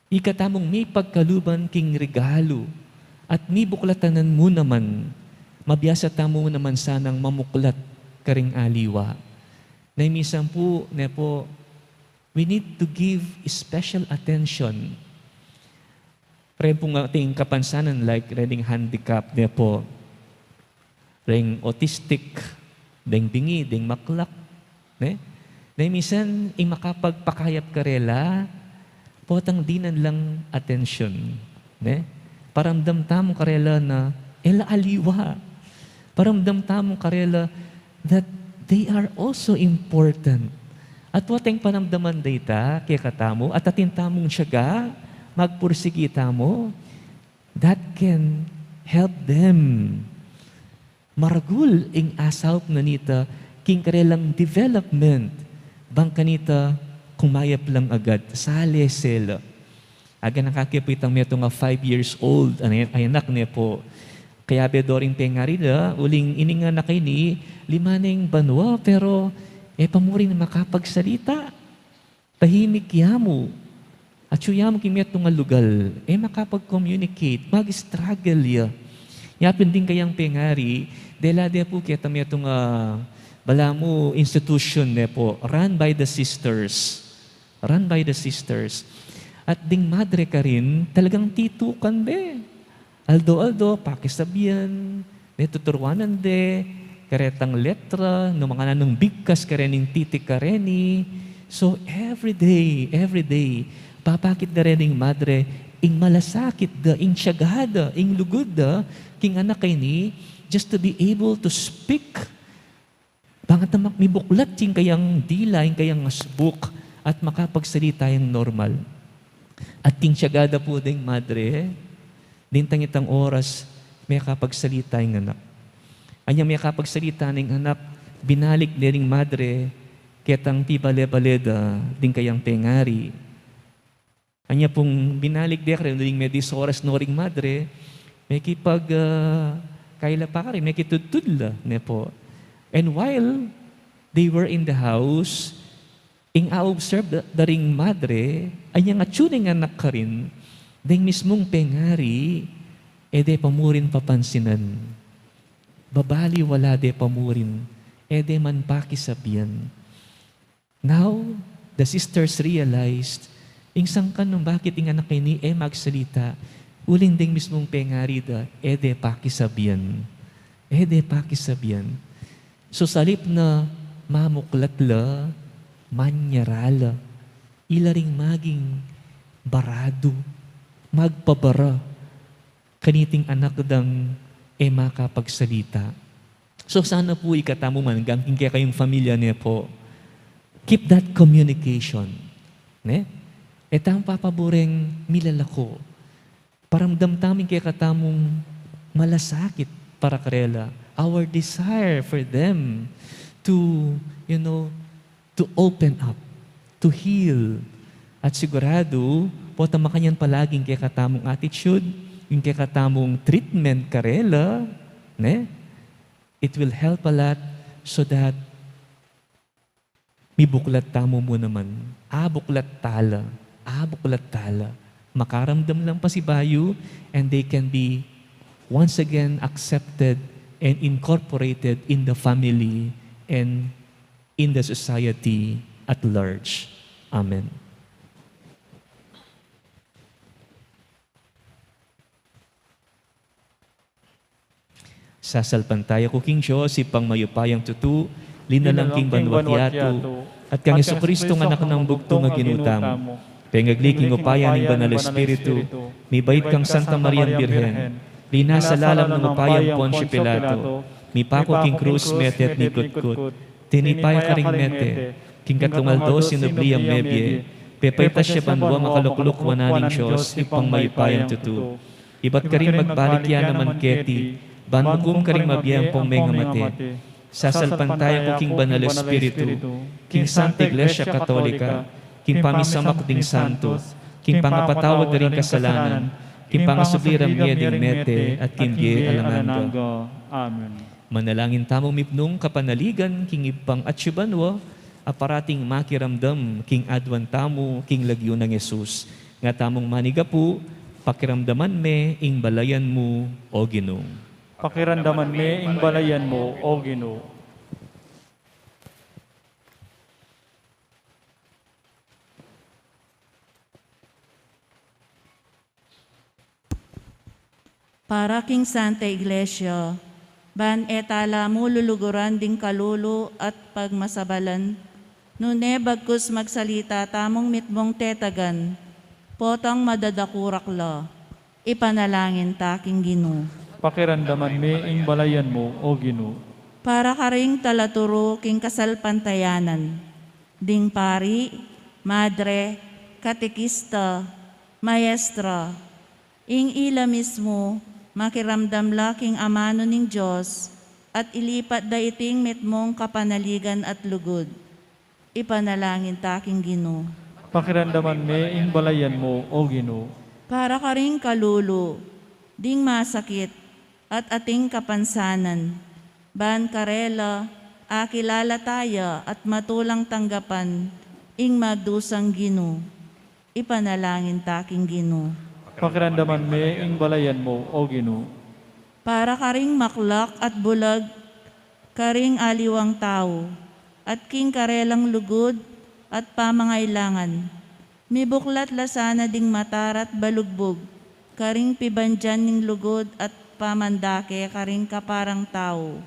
Ikatamung mipagkaluban king regalu at mibuklatan mu naman, mabiasa tamu naman sanang mamuklat karing aliwa. Na minsan pu, ne pu, we need to give special attention. Reng pu ating kapansanan, like, reng handicap, ne pu, reng autistic, deng bingi, deng maklak, ne? Na minsan, ing makapagpakayap karela, potang dinan lang atensyon, ne? Paramdam tamu karela na, e la aliwa. Paramdam tamu karela that they are also important. At potang panamdaman da ita kekatamu, at atin tamung tiyaga, magpursigi tamu, that can help them. Maragul ing asaup na nita king karelang development, bang kanita kumayap lang agad, sale sela. Aganaka ke pu itang metung a five years old a anak ne pu. Kayabe do ring pengari da, uling ining anak ini, lima neng banua, pero e pa mu rin makapagsalita. Tahimik ya mu. Atyu ya mu king metung a lugal, e makapag-communicate, mag-struggle ya. Yapin ding kayang pengari, dela de pu keta metung a, balamu institution ne pu, run by the sisters. Run by the sisters. At ding madre karin, talagang titukan de. Aldo-aldo, pakisabyan, ne, tuturuanan de karetang letra, nung makananu nang bigkas karening titi kareni. So, every day, every day, papakit da rening madre ing malasakit da, ing tiyaga da, ing lugud da king anak ini, just to be able to speak. Bang at amak mibuklat ing kayang dila, ing kayang asbuk, at makapagsalita yang normal. At king tiyaga da pu ding madre, dintang itang oras, mekapagsalita ing anak. Anya mekapagsalita ning anak, binalik de ring madre ketang pibale-bale da ding kayang pengari. Anya pung binalik de karin, uling medis oras no ring madre, mekipag, ah, kaila pa karin, mekitudtud la, ne pu. And while they were in the house, ing a-observe da, da ring madre, anyang atyu neng anak karin, deng mismung pengari, e de pa mu rin papansinan. Babaliwala de pa mu rin, e de man pakisabyan. Now, the sisters realized, ing sangkan nung bakit ing anak ini e magsalita, uling deng mismung pengari da, e de pakisabyan. E de pakisabyan. So, salip na mamuklat la, manyara la, ila ring maging baradu, magpabara, kaniting anak dang e makapagsalita. So, sana pu ikatamu man, gang king kekayung pamilya ne pu, keep that communication, ne? E tamu papaburing milalako. Paramdam tamu ing kekatamung malasakit para karela. Our desire for them to, you know, to open up, to heal. At siguradu, potang makanyan palagi ing kekatamung attitude, ing kekatamung treatment karela, ne? It will help a lot so that mibuklat tamu mu naman. Abuklat tala, abuklat tala. Makaramdam lang pasibayu, and they can be once again accepted and incorporated in the family and in the society at large. Amen. Sasalpantaya ku king Dios, Ibpang mayupayang tutu, linalang king banua't yatu, at kang Jesucristo, anak nang bugtung a Ginu tamu. Pengagli king upaya ning Banal Espiritu, mibait kang Santa Mariang Birhen, linasa lalam ning upaya nang Poncio Pilato, mipaku king krus, mete at mikutkut, tinipa ya karing mete, king katlung aldo sinubli yang mebie, pepaitas ya banua, makalukluk wanan ning Dios, Ibpang mayupayang tutu. Ibat karin magbalik ya naman keti, ban mukum karing mabie ampong mengamate. Sasalpantaya ku king Banal Espiritu, king Santa Iglesia Katolika, king pamisamak ding santo, king pangapatawad da ring kasalanan, King pangasubli ra mie ding mete at king bie alang angga. Amen. Manalangin tamung mipnung kapanaligan king Ibpang atsu banua, a parating makiramdam king aduan tamu king lagyu nang Jesus. Nga tamung manigapu, pakiramdaman me ing balayan mu, O Ginu. Pakiramdaman me ing balayan mu, O Ginu. Para king Santa Iglesia, ban e tala mu luluguran ding kalulu at pagmasabalan, nune bagkus magsalita tamung mitmung tetagan, potang madadakurak la, ipanalangin ta king Ginu. Pakiramdaman me ing balayan mu, O Ginu. Para karing talaturu king kasalpantayanan, ding pari, madre, katekista, maestra, ing ila mismu, makiramdam la king amanu ning Dios, at ilipat da iting mitmung kapanaligan at lugud. Ipanalangin ta king Ginu. Pakiramdaman me ing balayan mu, O Ginu. Para karing kalulu, ding masakit, at ating kapansanan, ban karela, akilala taya at matulang tanggapan, ing magdusang Ginu. Ipanalangin ta king Ginu. Pakiramdaman me ing balayan mu, O Ginu. Para karing maklak at bulag, karing aliwang tau, at king karelang lugud at pamangailangan. Mibuklat la sana ding mata ra't balugbug, karing pibandian ning lugud at pamandake karing kaparang tau.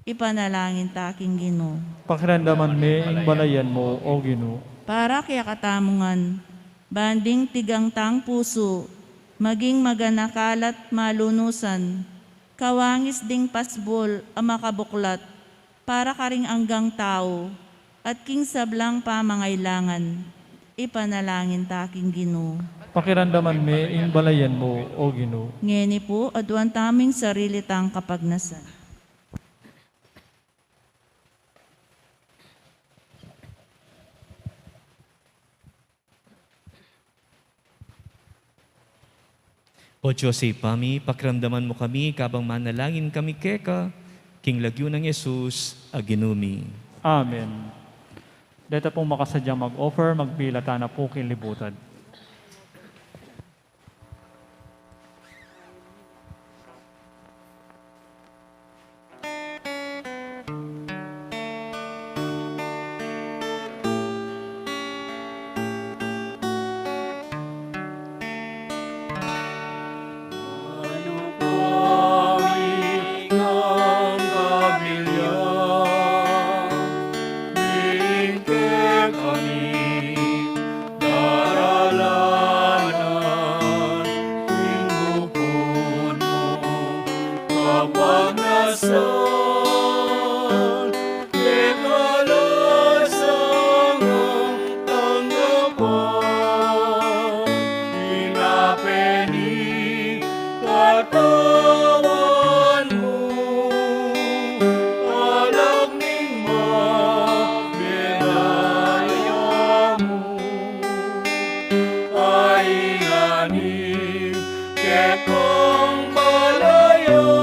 Ipanalangin ta king Ginu. Pakiramdaman me ing balayan mu, O Ginu. Para kekatamu ngan, ban ding tigang tang pusu, maging maganakal at malunusan, kawangis ding pasbul a makabuklat, para karing anggang tau, at king sablang pamangailangan, ipanalangin ta king Ginu. Pakiramdaman me ing balayan mu, O Ginu. Ngeni pu, aduan tamu ing sarili tang kapagnasan. O Dios Ibpa mi, pakiramdaman mu kami kabang manalangin kami keka, king lagyu nang Jesus a Ginu mi. Amen. Deta pung makasadyang mag-offer, magpilatan na pu king libutad. Katawan mu, alang ning mabinaya mu, ay ngani kekong balayan,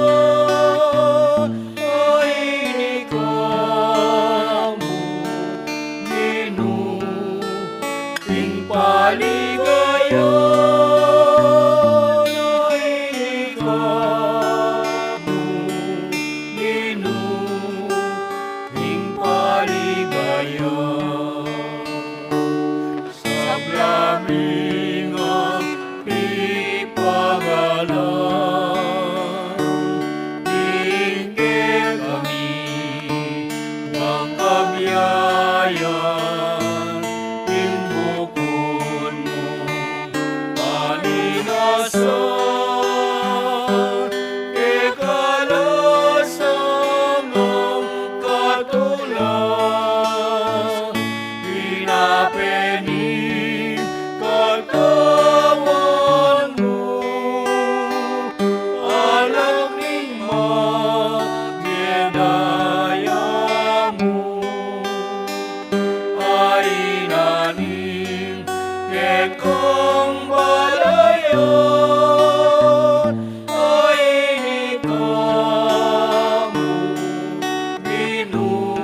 Ginu,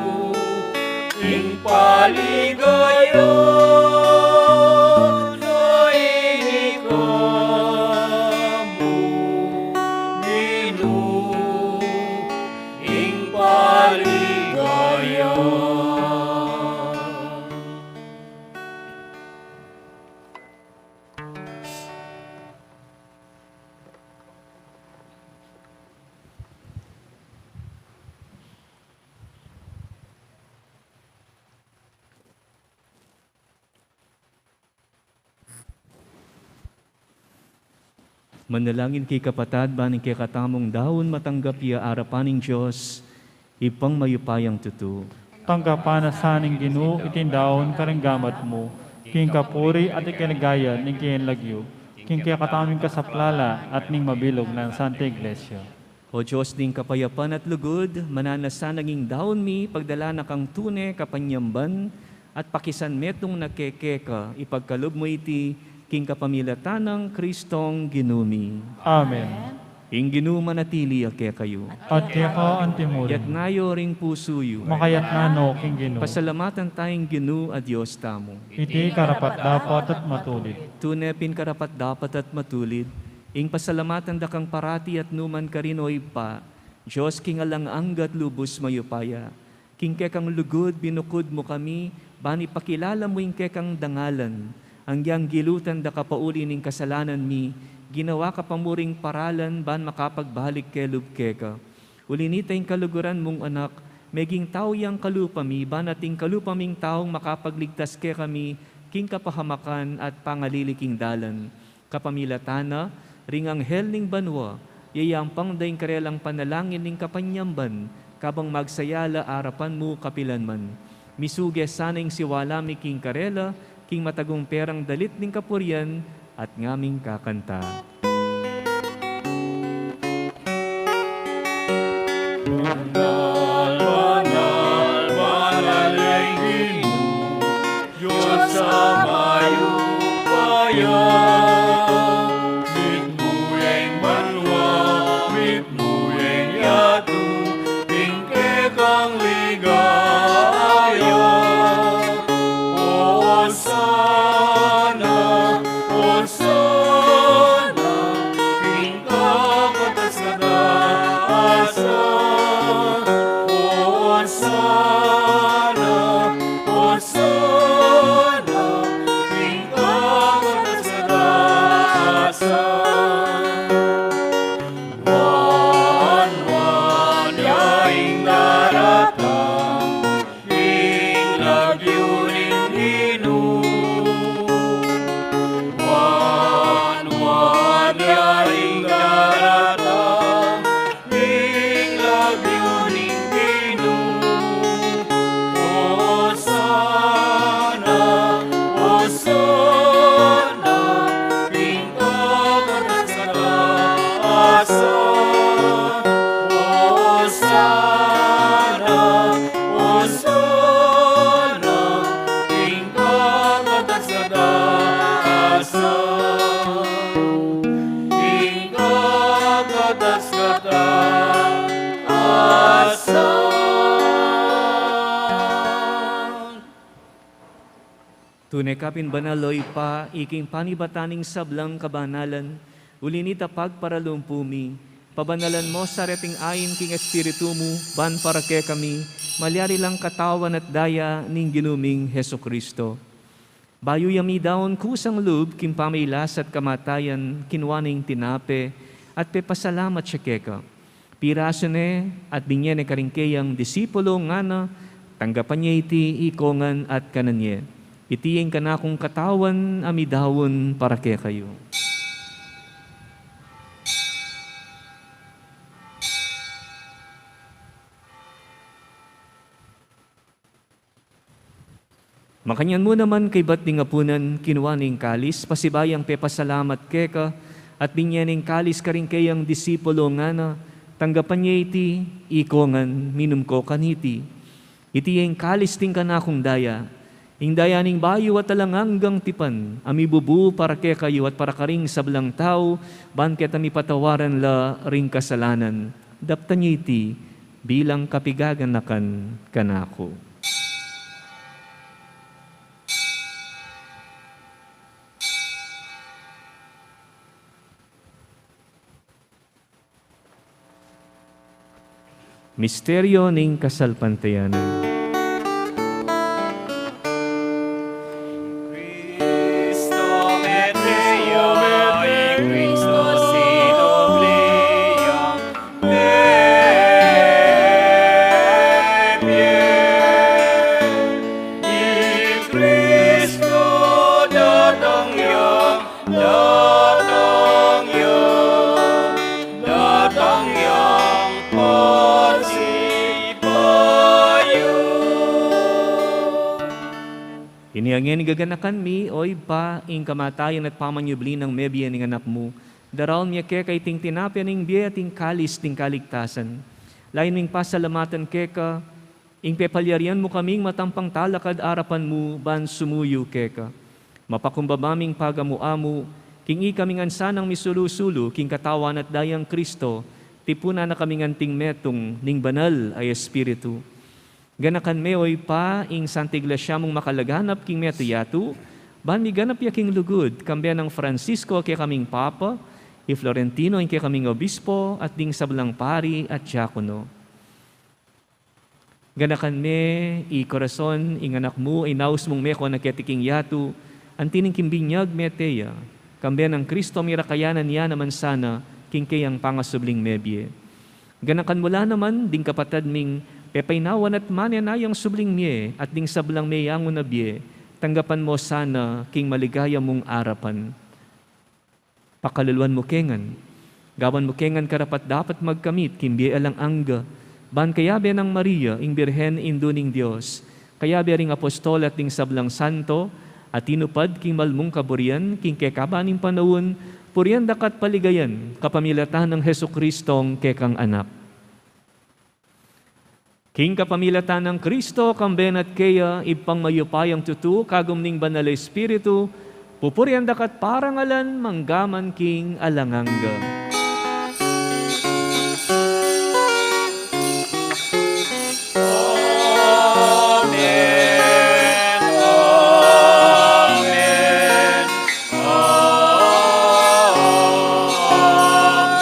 ing paligaya na ini kamu, Ginu, ing paligaya. Manalangin kayu kapatad, ban ing kekatamung daun matanggap ya arapan ning Dios, Ibpang mayupayang tutu. Tanggapan na sa ning Ginu iting daun karing gamat mu, king kapurian at king kaligayan ning kayang lagyu, king kekatamung kasaplalan at ning mabilug nang Santa Iglesia. O Dios ning kapayapan at lugud, mananu na sanang ing daun mi pagdala na kang tune kapanyamban, at pakisan metung na kekeka, ipagkalub mu iti king kapamilatan nang Kristong Ginu mi. Amen. Ing Ginu manatili ya kekayu. At keka antimurin. Yatna yu ring pusu yu. Makayatna no king Ginu. Pasalamatan taya ing Ginu a Dios tamu. Iti karapat-dapat at matulid. Tune pin karapat-dapat at matulid, ing pasalamatan da kang parati at nukarin man karin, o Ibpa, Dios king alang angga at lubus mayupaya. King kekang lugud binukud mu kami, ban ipakilala mu ing kekang dangalan. Agyang gilutan da ka pauli ning kasalanan mi, ginawa ka pa mu ring paralan ban makapagbalik kelub keka. Uli na nita ing kaluguran mung Anak, meging tau yang kalupa mi, ban ating kalupa ming taung makapagligtas kekami king kapahamakan at pangalili king dalan. Kapamilatan na ring anghel ning banua, yayampang da ing karelang panalangin ning kapanyamban, kabang magsaya la arapan mu kapilan man. Misuge sana ing siwala mi king karela, king matagumpe rang dalit ning kapurian, at ngaming kakanta. Banal, banal, banal ing Ginu, Dios a mayupaya. Mitmu ya ing banua, mitmu ya ing yatu, ing kekang ligaya. Osana, Osana, king kakatas-katasan. Osana, Osana, king kakatas-katasan. Wanwan ya ing daratang king lagyu ning Ginu. Wanwan ya ing daratang king lagyu ning Ginu. Osana, Osana, king kakatas-katasan. Osana, Osana, king kakatas-katasan. King kakatas-katasan. Tune ka pin banal, o Ibpa, iking panibatan ning sablang kabanalan. Uli na nita pagparalumpu mi, pabanalan mu sa reting ain king Espiritu mu, ban para kekami malyari lang katawan at daya ning Ginu ming Jesucristo. Bayu ya midaun kusang lub king pamailas at kamatayan, kinua ne ing tinape at pepasalamat ya keka. Pirasu ne at binie ne karing keyang disipulu, ngana, tanggapan ye iti ikongan at kanan ye. Iti ing kanakung katawan a midaun para kekayu. Makanyan mu naman kaybat ning apunan, kinua ne ing kalis, pasibayung pepasalamat keka, at binie ne ing kalis karing keyang disipulu, ngana, tanggapan ye iti ikongan, minum ko kaniti. Iti ya ing kalis ning kanakung daya, Ing daya ning bayu at alang anggang tipan, a mibubu para kekayu at para karing sablang tau, ban keta mipatawaran la ring kasalanan. Daptan yu iti bilang kapigaganakan kanaku. Misteryo ning kasalpantayanan. Cristo mete ya, i Cristo sinubli ya, mebie. I Cristo datang ya, datang ya, datang ya, pasibayu. Ini ngeni gaganakan mi, o Ibpa, ing kamatayan at pamanyubli nang mebie ning Anak mu, daraun mi keka iting tinape ning bie at ing kalis ning kaligtasan. Lalu ming pasalamatan keka, ing pepalyarian mu kaming matampang talakad arapan mu ban sumuyu keka. Mapakumbaba ming pagamu-amu, king ikami ngan sanang misulu-sulu king katawan at dayang Cristo, tipunan na kaming anting metung ning Banal a Espiritu. Ganakan me, o Ibpa, ing Santa Iglesia mung makalaganap king metung yatu, ban miganap ya king lugud, kambe nang Francisco a kekaming Papa, i Florentino ing kekaming Obispo, at ding sablang pari at diakono. Ganakan me i Corazon ing Anak mu, inaus mung meko na keti king yatu, anti ning king binyag mete ya, kambe nang Cristo mirakayanan ya naman sana king keyang pangasubling mebie. Ganakan mu la naman ding kapatad ming pepainawan at manenayang subling mie at ding sablang meyangu na bie, tanggapan mu sana king maligaya mung arapan. Pakaluluan mu ke ngan. Gawan mu ke ngan karapat-dapat magkamit king bie alang angga, ban kayabe nang Maria, ing Birhen Indu ning Dios, kayabe ring apostol at ding sablang santo, a tinupad king malmung kaburian, king kekaban ning panaun, purian da ka at paligayan, kapamilatan nang Jesucristong kekang Anak. King kapamilatan nang Cristo, kambe na at keya, Ibpang mayupayang tutu, kagum ning Banal a Espiritu, pupurian da ka at parangalan, mangga man king alang angga. Amen. Amen.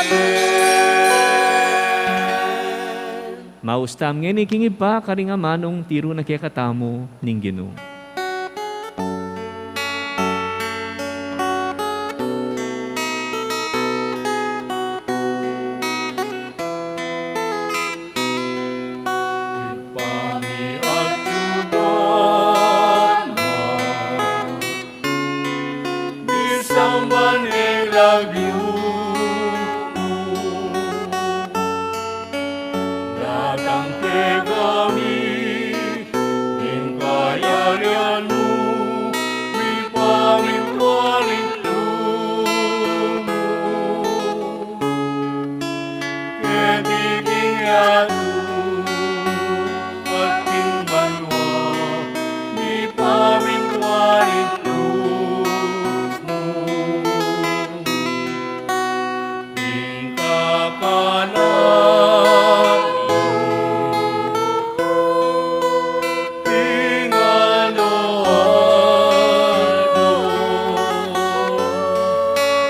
Amen. Maus tamu ngeni king Ibpa, karing amanung tiru na kekatamu ning Ginu. Ibpa mi atsu ka man, misamban ing lagyu mu, datang kekami ing kayarian mu, mipamintuan ing lub mu keti king yatu at king banua, mipamintuan ing lub mu. Ing kakanan mi king adu-adu,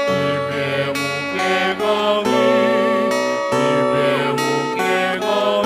ibie mu kekami, ibie mu kekami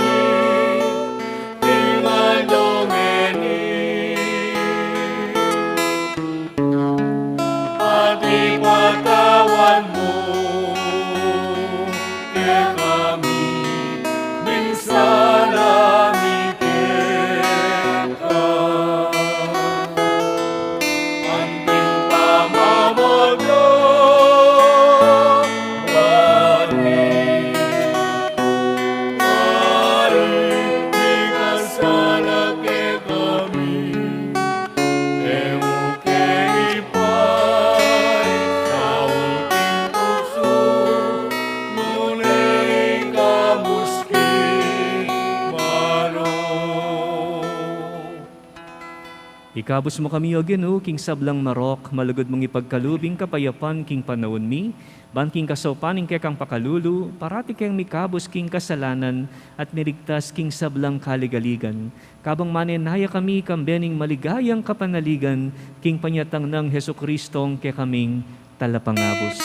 Ikabus mu kami, O Ginu, king sablang marok, malugud mung ipagkalub ing kapayapan king panaun mi, ban king kasaupan ning kekang pakalulu, parati keng mikabus king kasalanan at miligtas king sablang kaligaligan. Kabang manenaya kami kambe ning maligayang kapanaligan king panyatang nang Jesucristong kekaming Talapangabus.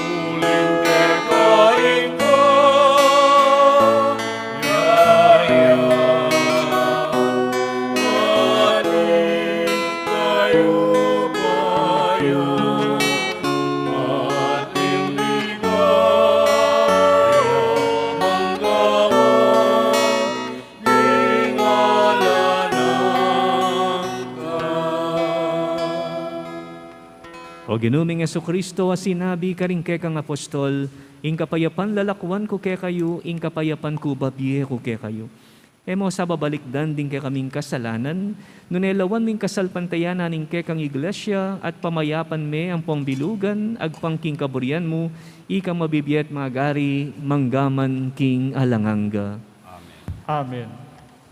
Uling keka ing kayarian, at ing kayupayan, at ing ligaya manggawa king ngalanan na. O Ginu ming Jesucristo, a sinabi karing kekang apostol, "Ing kapayapan lalakwan ku kekayu, ing kapayapan ku babie ku kekayu." E mu sa babalikdan ding kekaming kasalanan, nune lawan mu ing kasalpantayanan ning kekang Iglesia at pamayapan me ampong bilugan agpang king kaburian mu, ika mabibie at magari mangga man king alang angga. Amen.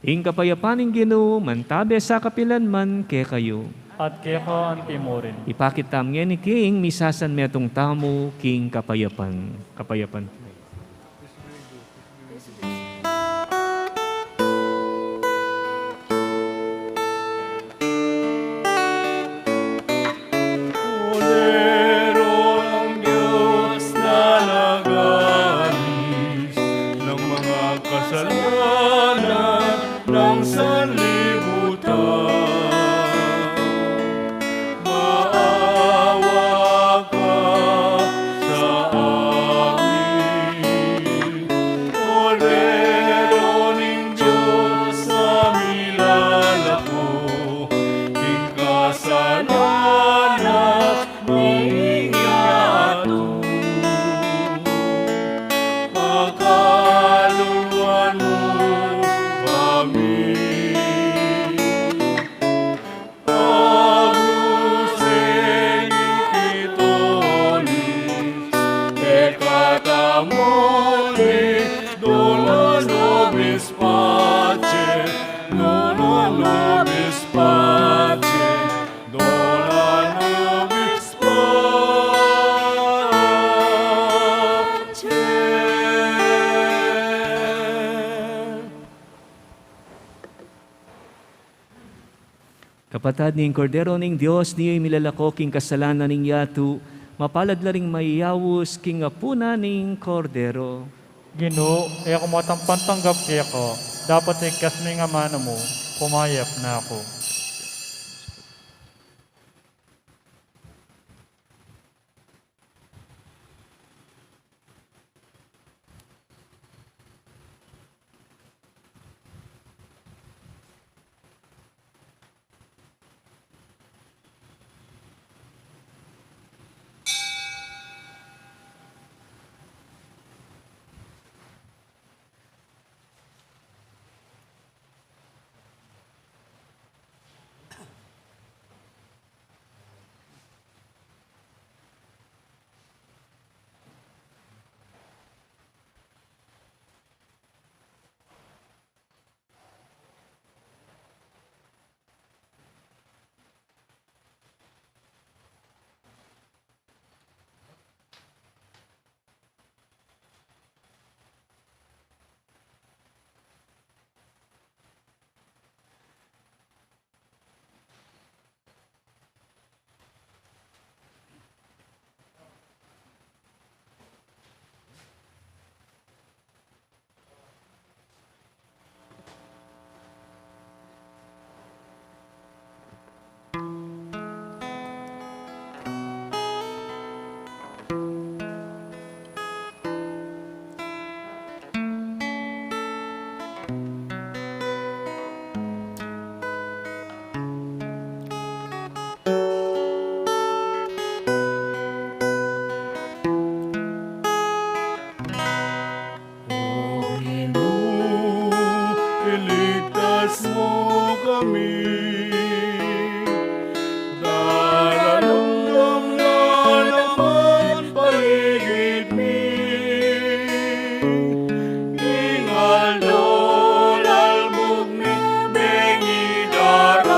Ing kapayapan ning Ginu mantabe sa kapilan man kekayu. At keka antimurin. Ipakit tamu ngeni king misasanmetung tamu king kapayapan. Kapayapan. Kordero ng Diyos na nag-aalis ng mga kasalanan ng sanlibutan. Maawa ka sa amin, Kordero ning Diyos, a milalako king kasalanan ning yatu. Pakaluluan mu kami. Agnus Dei, Pitonis, peccata mundi, dona nobis pace, dona nobis pace, dona nobis pace. Kapatad, ning Kordero ning Dios, niya ing milalako king kasalanan ning yatu, mapalad la ring mayayaus king apunan ning Kordero. Ginu, e ku matampang tanggap keka, dapot ikasmu ing amanu mu, kumayap na ku. O Ginu, iligtas mu kami. Dararamdam na naman paligid mi. King aldo lalbug mi, bengi dara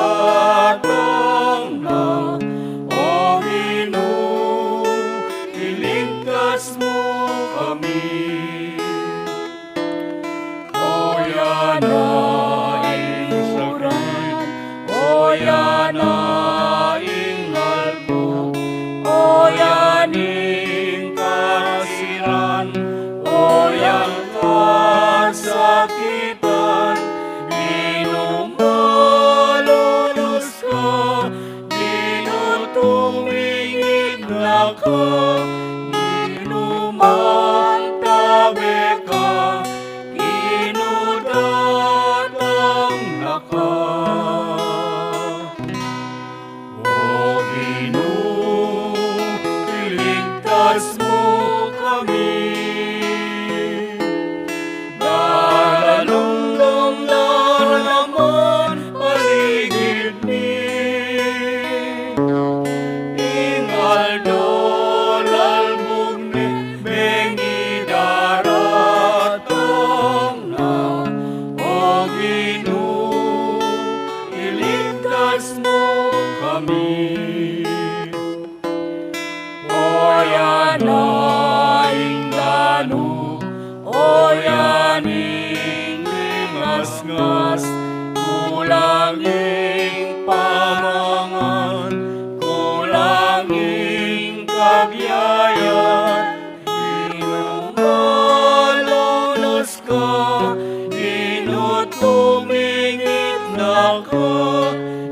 Ning lingasngas, kulang ing pamangan, kulang ing kabiayan, inumalunas ka, inutumingit na ka,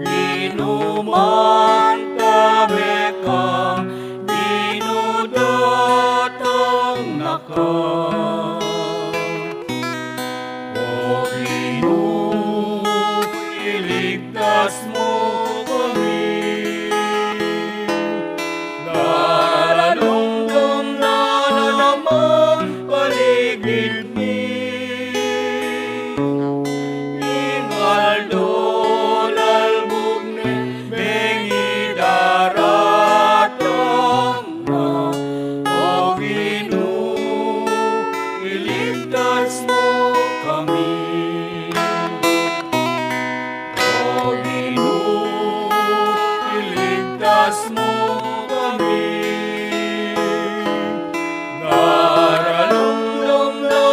inumantabe ka, inudatang na ka. O Ginu, iligtas mu kami. Daralumdum na naman paligid mi. Ing aldo lalbug ne bengi daratang na, O Ginu, iligtas mu kami. O Ginu, iligtas mu kami. Daralumdum na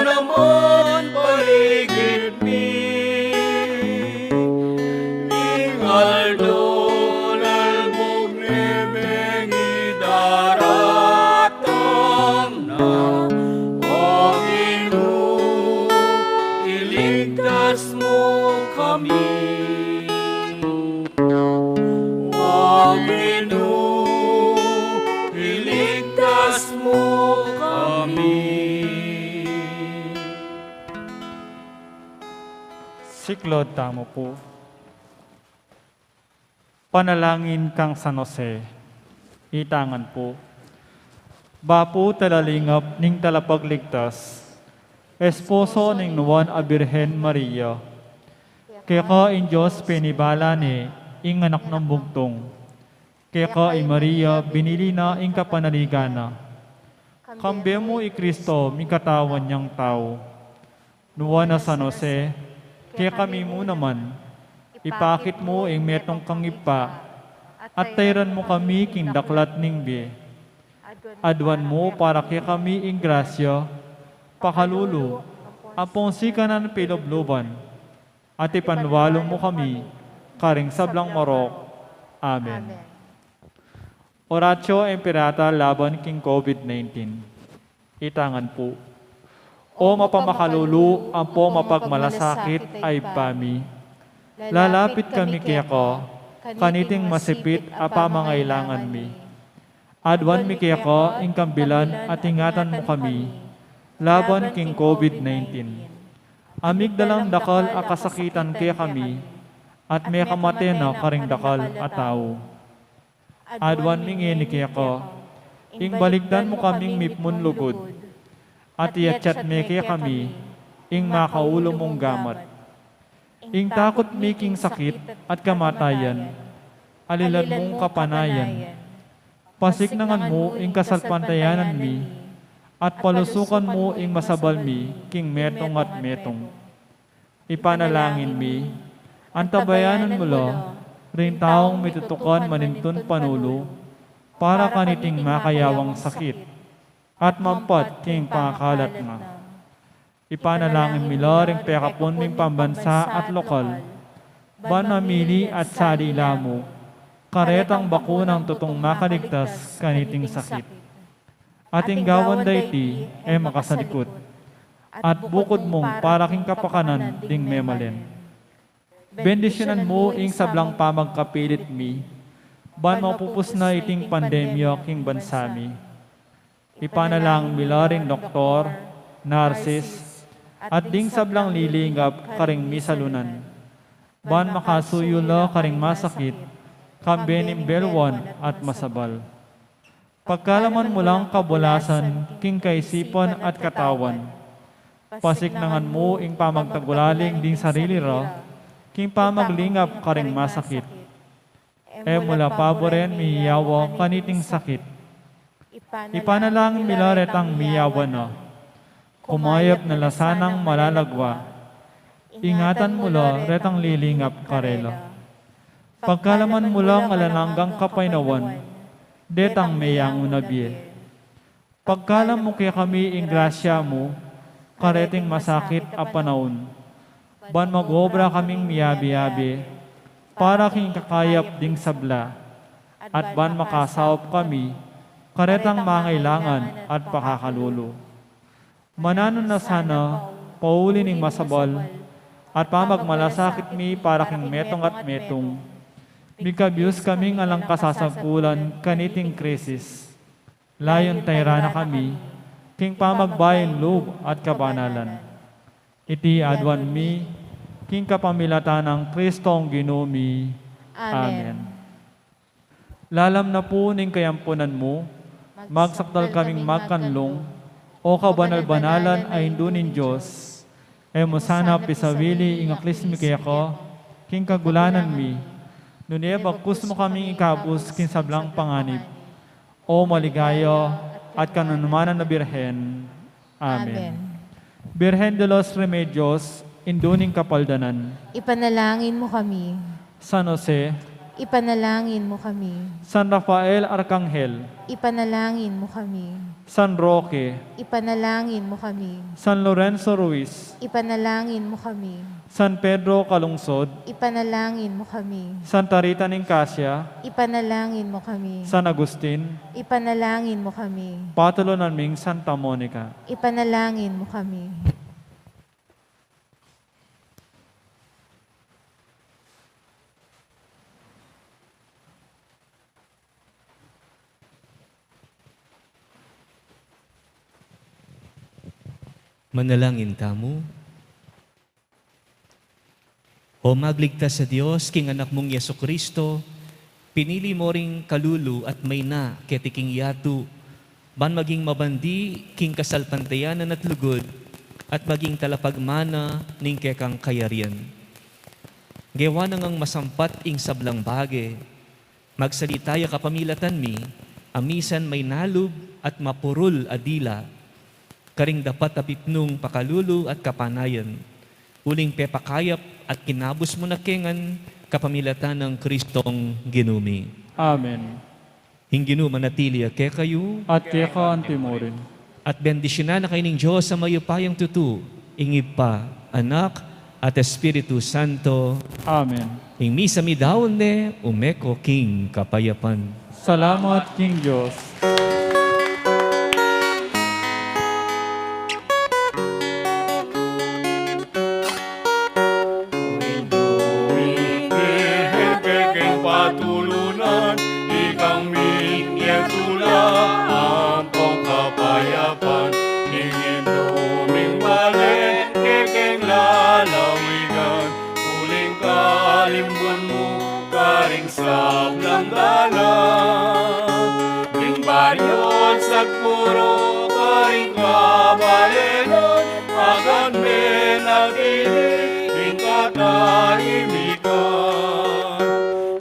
naman paligid mi. Ing aldo lalbug ne bengi daratang na, O Ginu, iligtas mu kami. O Ginu, iligtas mu kami. Siklaud tamu pu. Panalangin kang San Jose. Itangan pu. Bapu, talalingap ning Talapagligtas, esposo ning Nuan a Birhen Maria. Keka ing Dios penibala ne ing anak nang bugtung. Keka i Maria binili na ing kapanaligan na. Kambe mu i Kristo, mikatawan yang tau. Nuan a San Jose, kekami mu naman, ipakit mu ing metung kang Ibpa, at tairan mu kami king daklat ning bie. Aduan mu para kekami ing grasya, pakalulu, ampong sikanan pilubluban, at ipanwalu mu kami karing sablang marok. Amen. Amen. Oratio Imperata laban king COVID nineteen. Itangan pu. O mapamakalulu ampong mapagmalasakit a Ibpa mi, lalapit kami keka kaniting masipit a pamangailangan mi. Aduan mi keka ing kambilan at ingatan mu kami laban king COVID nineteen. Amigdalang dakal a kasakitan kekami at mekamate na karing dakal a tau. Aduan mi ngeni keka ing balikdan mu kaming mipmun lugud, at iyatyat me kekami ing makaulu mung gamat. Ing takut mi king sakit at kamatayan, alilan mung kapanayan. Pasiknangan mu ing kasalpantayanan mi, at palusukan mu ing masabal mi king metung at metung. Ipanalangin mi, antabayanan mu la ring taung mitutukan manintun panulu para kaniting makayawang sakit at mampat king pangakalat na. Ipanalangin mi la ring pekapun ming pambansa at lokal, ban mamili at salila mu karetang bakunang tutung makaligtas kaniting sakit. At ing gawan da iti e makasalikut, at bukud mung para king kapakanan ding memalen. Bendisyunan mu ing sablang pamagkapilit mi, ban mapupus na iting pandemya king bansa mi. Ipanalangin mi la ring doktor, narsis, at ding sablang lilingap karing misalunan, ban makasuyu la karing masakit, kambe ning belwan at masabal. Pagkalaman mu lang kabulasan king kaisipan at katawan. Pasiknangan mu ing pamagtagulaling ding sarili ra king pamaglingap karing masakit. E mu la paburen miyawa kaniting sakit. Ipanalangin mi la retang miyawa na. Kumayap na la sanang malalagwa. Ingatan mu la retang lilingap karela. Pagkalaman mu lang alang anggang kapaynawan detang meyangu na bie. Pagkalam mu kekami ing grasya mu, kareting masakit a panaun, ban mag-obra kaming miyabe-yabe para king kakayap ding sabla, at ban makasaup kami karetang mangailangan at pakakalulu. Mananu na sana, pauli ning masabal at pamagmalasakit mi para king metung at metung, mikabius kaming alang kasasagkulan kaniting krisis. Layun tayra na kami king pamagbayu lub at kabanalan. Iti aduan mi king kapamilatan nang Kristong Ginu mi. Amen. Amen. Lalam na pu ning kayampunan mu, magsakdal kaming magkanlung, o kabanal-banalan a Indu ning Dios. E mu sana pisawili ing aklis mi keka king kagulanan mi, nune bagkus mu kaming ikabus king sablang panganib, o maligaya at kananumanan a Birhen. Amen. Amen. Birhen de los Remedios, Indu ning Kapaldanan, ipanalangin mu kami. San Jose, ipanalangin mu kami. San Rafael Arkanghel, ipanalangin mu kami. San Roque, ipanalangin mu kami. San Lorenzo Ruiz, ipanalangin mu kami. San Pedro Calungsod, ipanalangin mu kami. Santa Rita ning Casia, ipanalangin mu kami. San Agustin, ipanalangin mu kami. Patulunan ming Santa Monica, ipanalangin mu kami. Manalangin tamu. O magligtas a Dios, king Anak mung Jesucristo, pinili mo ring kalulu at mayna keti king yatu, ban maging mabandi king kasalpantayanan at lugud, at maging talapagmana ning kekang kayarian. Gewa na ngang masampat ing sablang bage, magsalita ya kapamilatan mi, a misan maynalub at mapurul a dila, karing dapat a pipnung pakalulu at kapanayan, uling pepakayap at kinabus mu na kengan kapamilatan nang Kristong Ginu mi. Amen. Ing Ginu manatili ya kekayu. At keka antimurin. At bendisyunan na kayu ning Dios a mayupayang tutu, ing Ibpa, Anak, at Espiritu Santo. Amen. Ing misa midaun ne, ume ko king kapayapan. Salamat king Dios. Ing Birhen kekeng patulunan, ikang mingye tula ampong kapayapan, ing Indu ming balen kekeng lalawigan, uling kalimbun mu karing sablang dalan, ing baryu at sagpuru karing kabalenan, agan menatili ing katahimikan.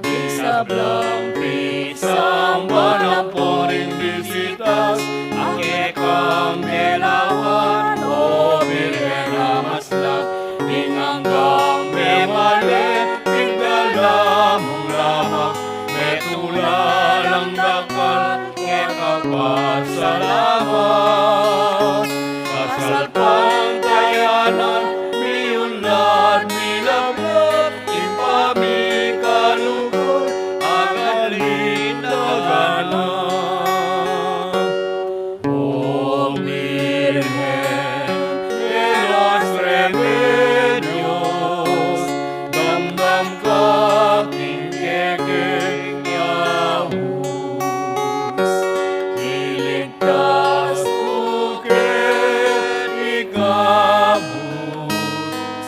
Ing sablang pisamban ampon ring bisitas, ang kekang delawan, o Birhen a maslak, ing anggang memalen, ing dala mung lamak, metula lang dakal, keka pasalamat. Kasalpantayanan, miyunat, milablab, ing pamikalugud, agalin daganan. O Birhen de los Remedios, damdam ka king kekeng yaus, iligtas mu ke, ikabus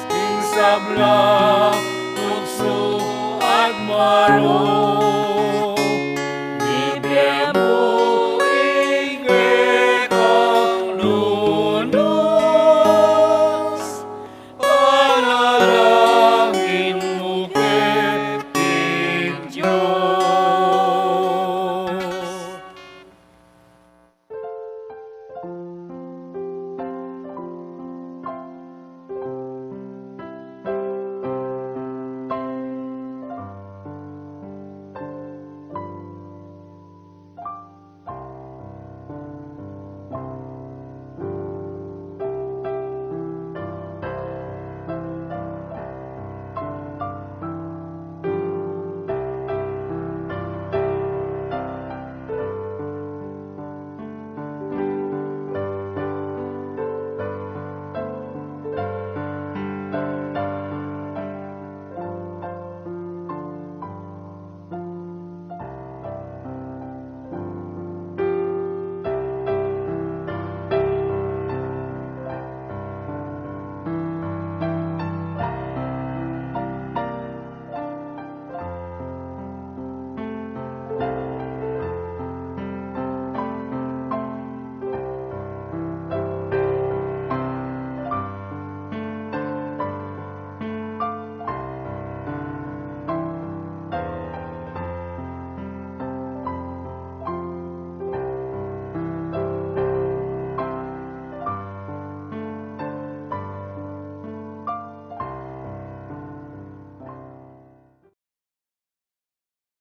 king sablang tuksu at marok.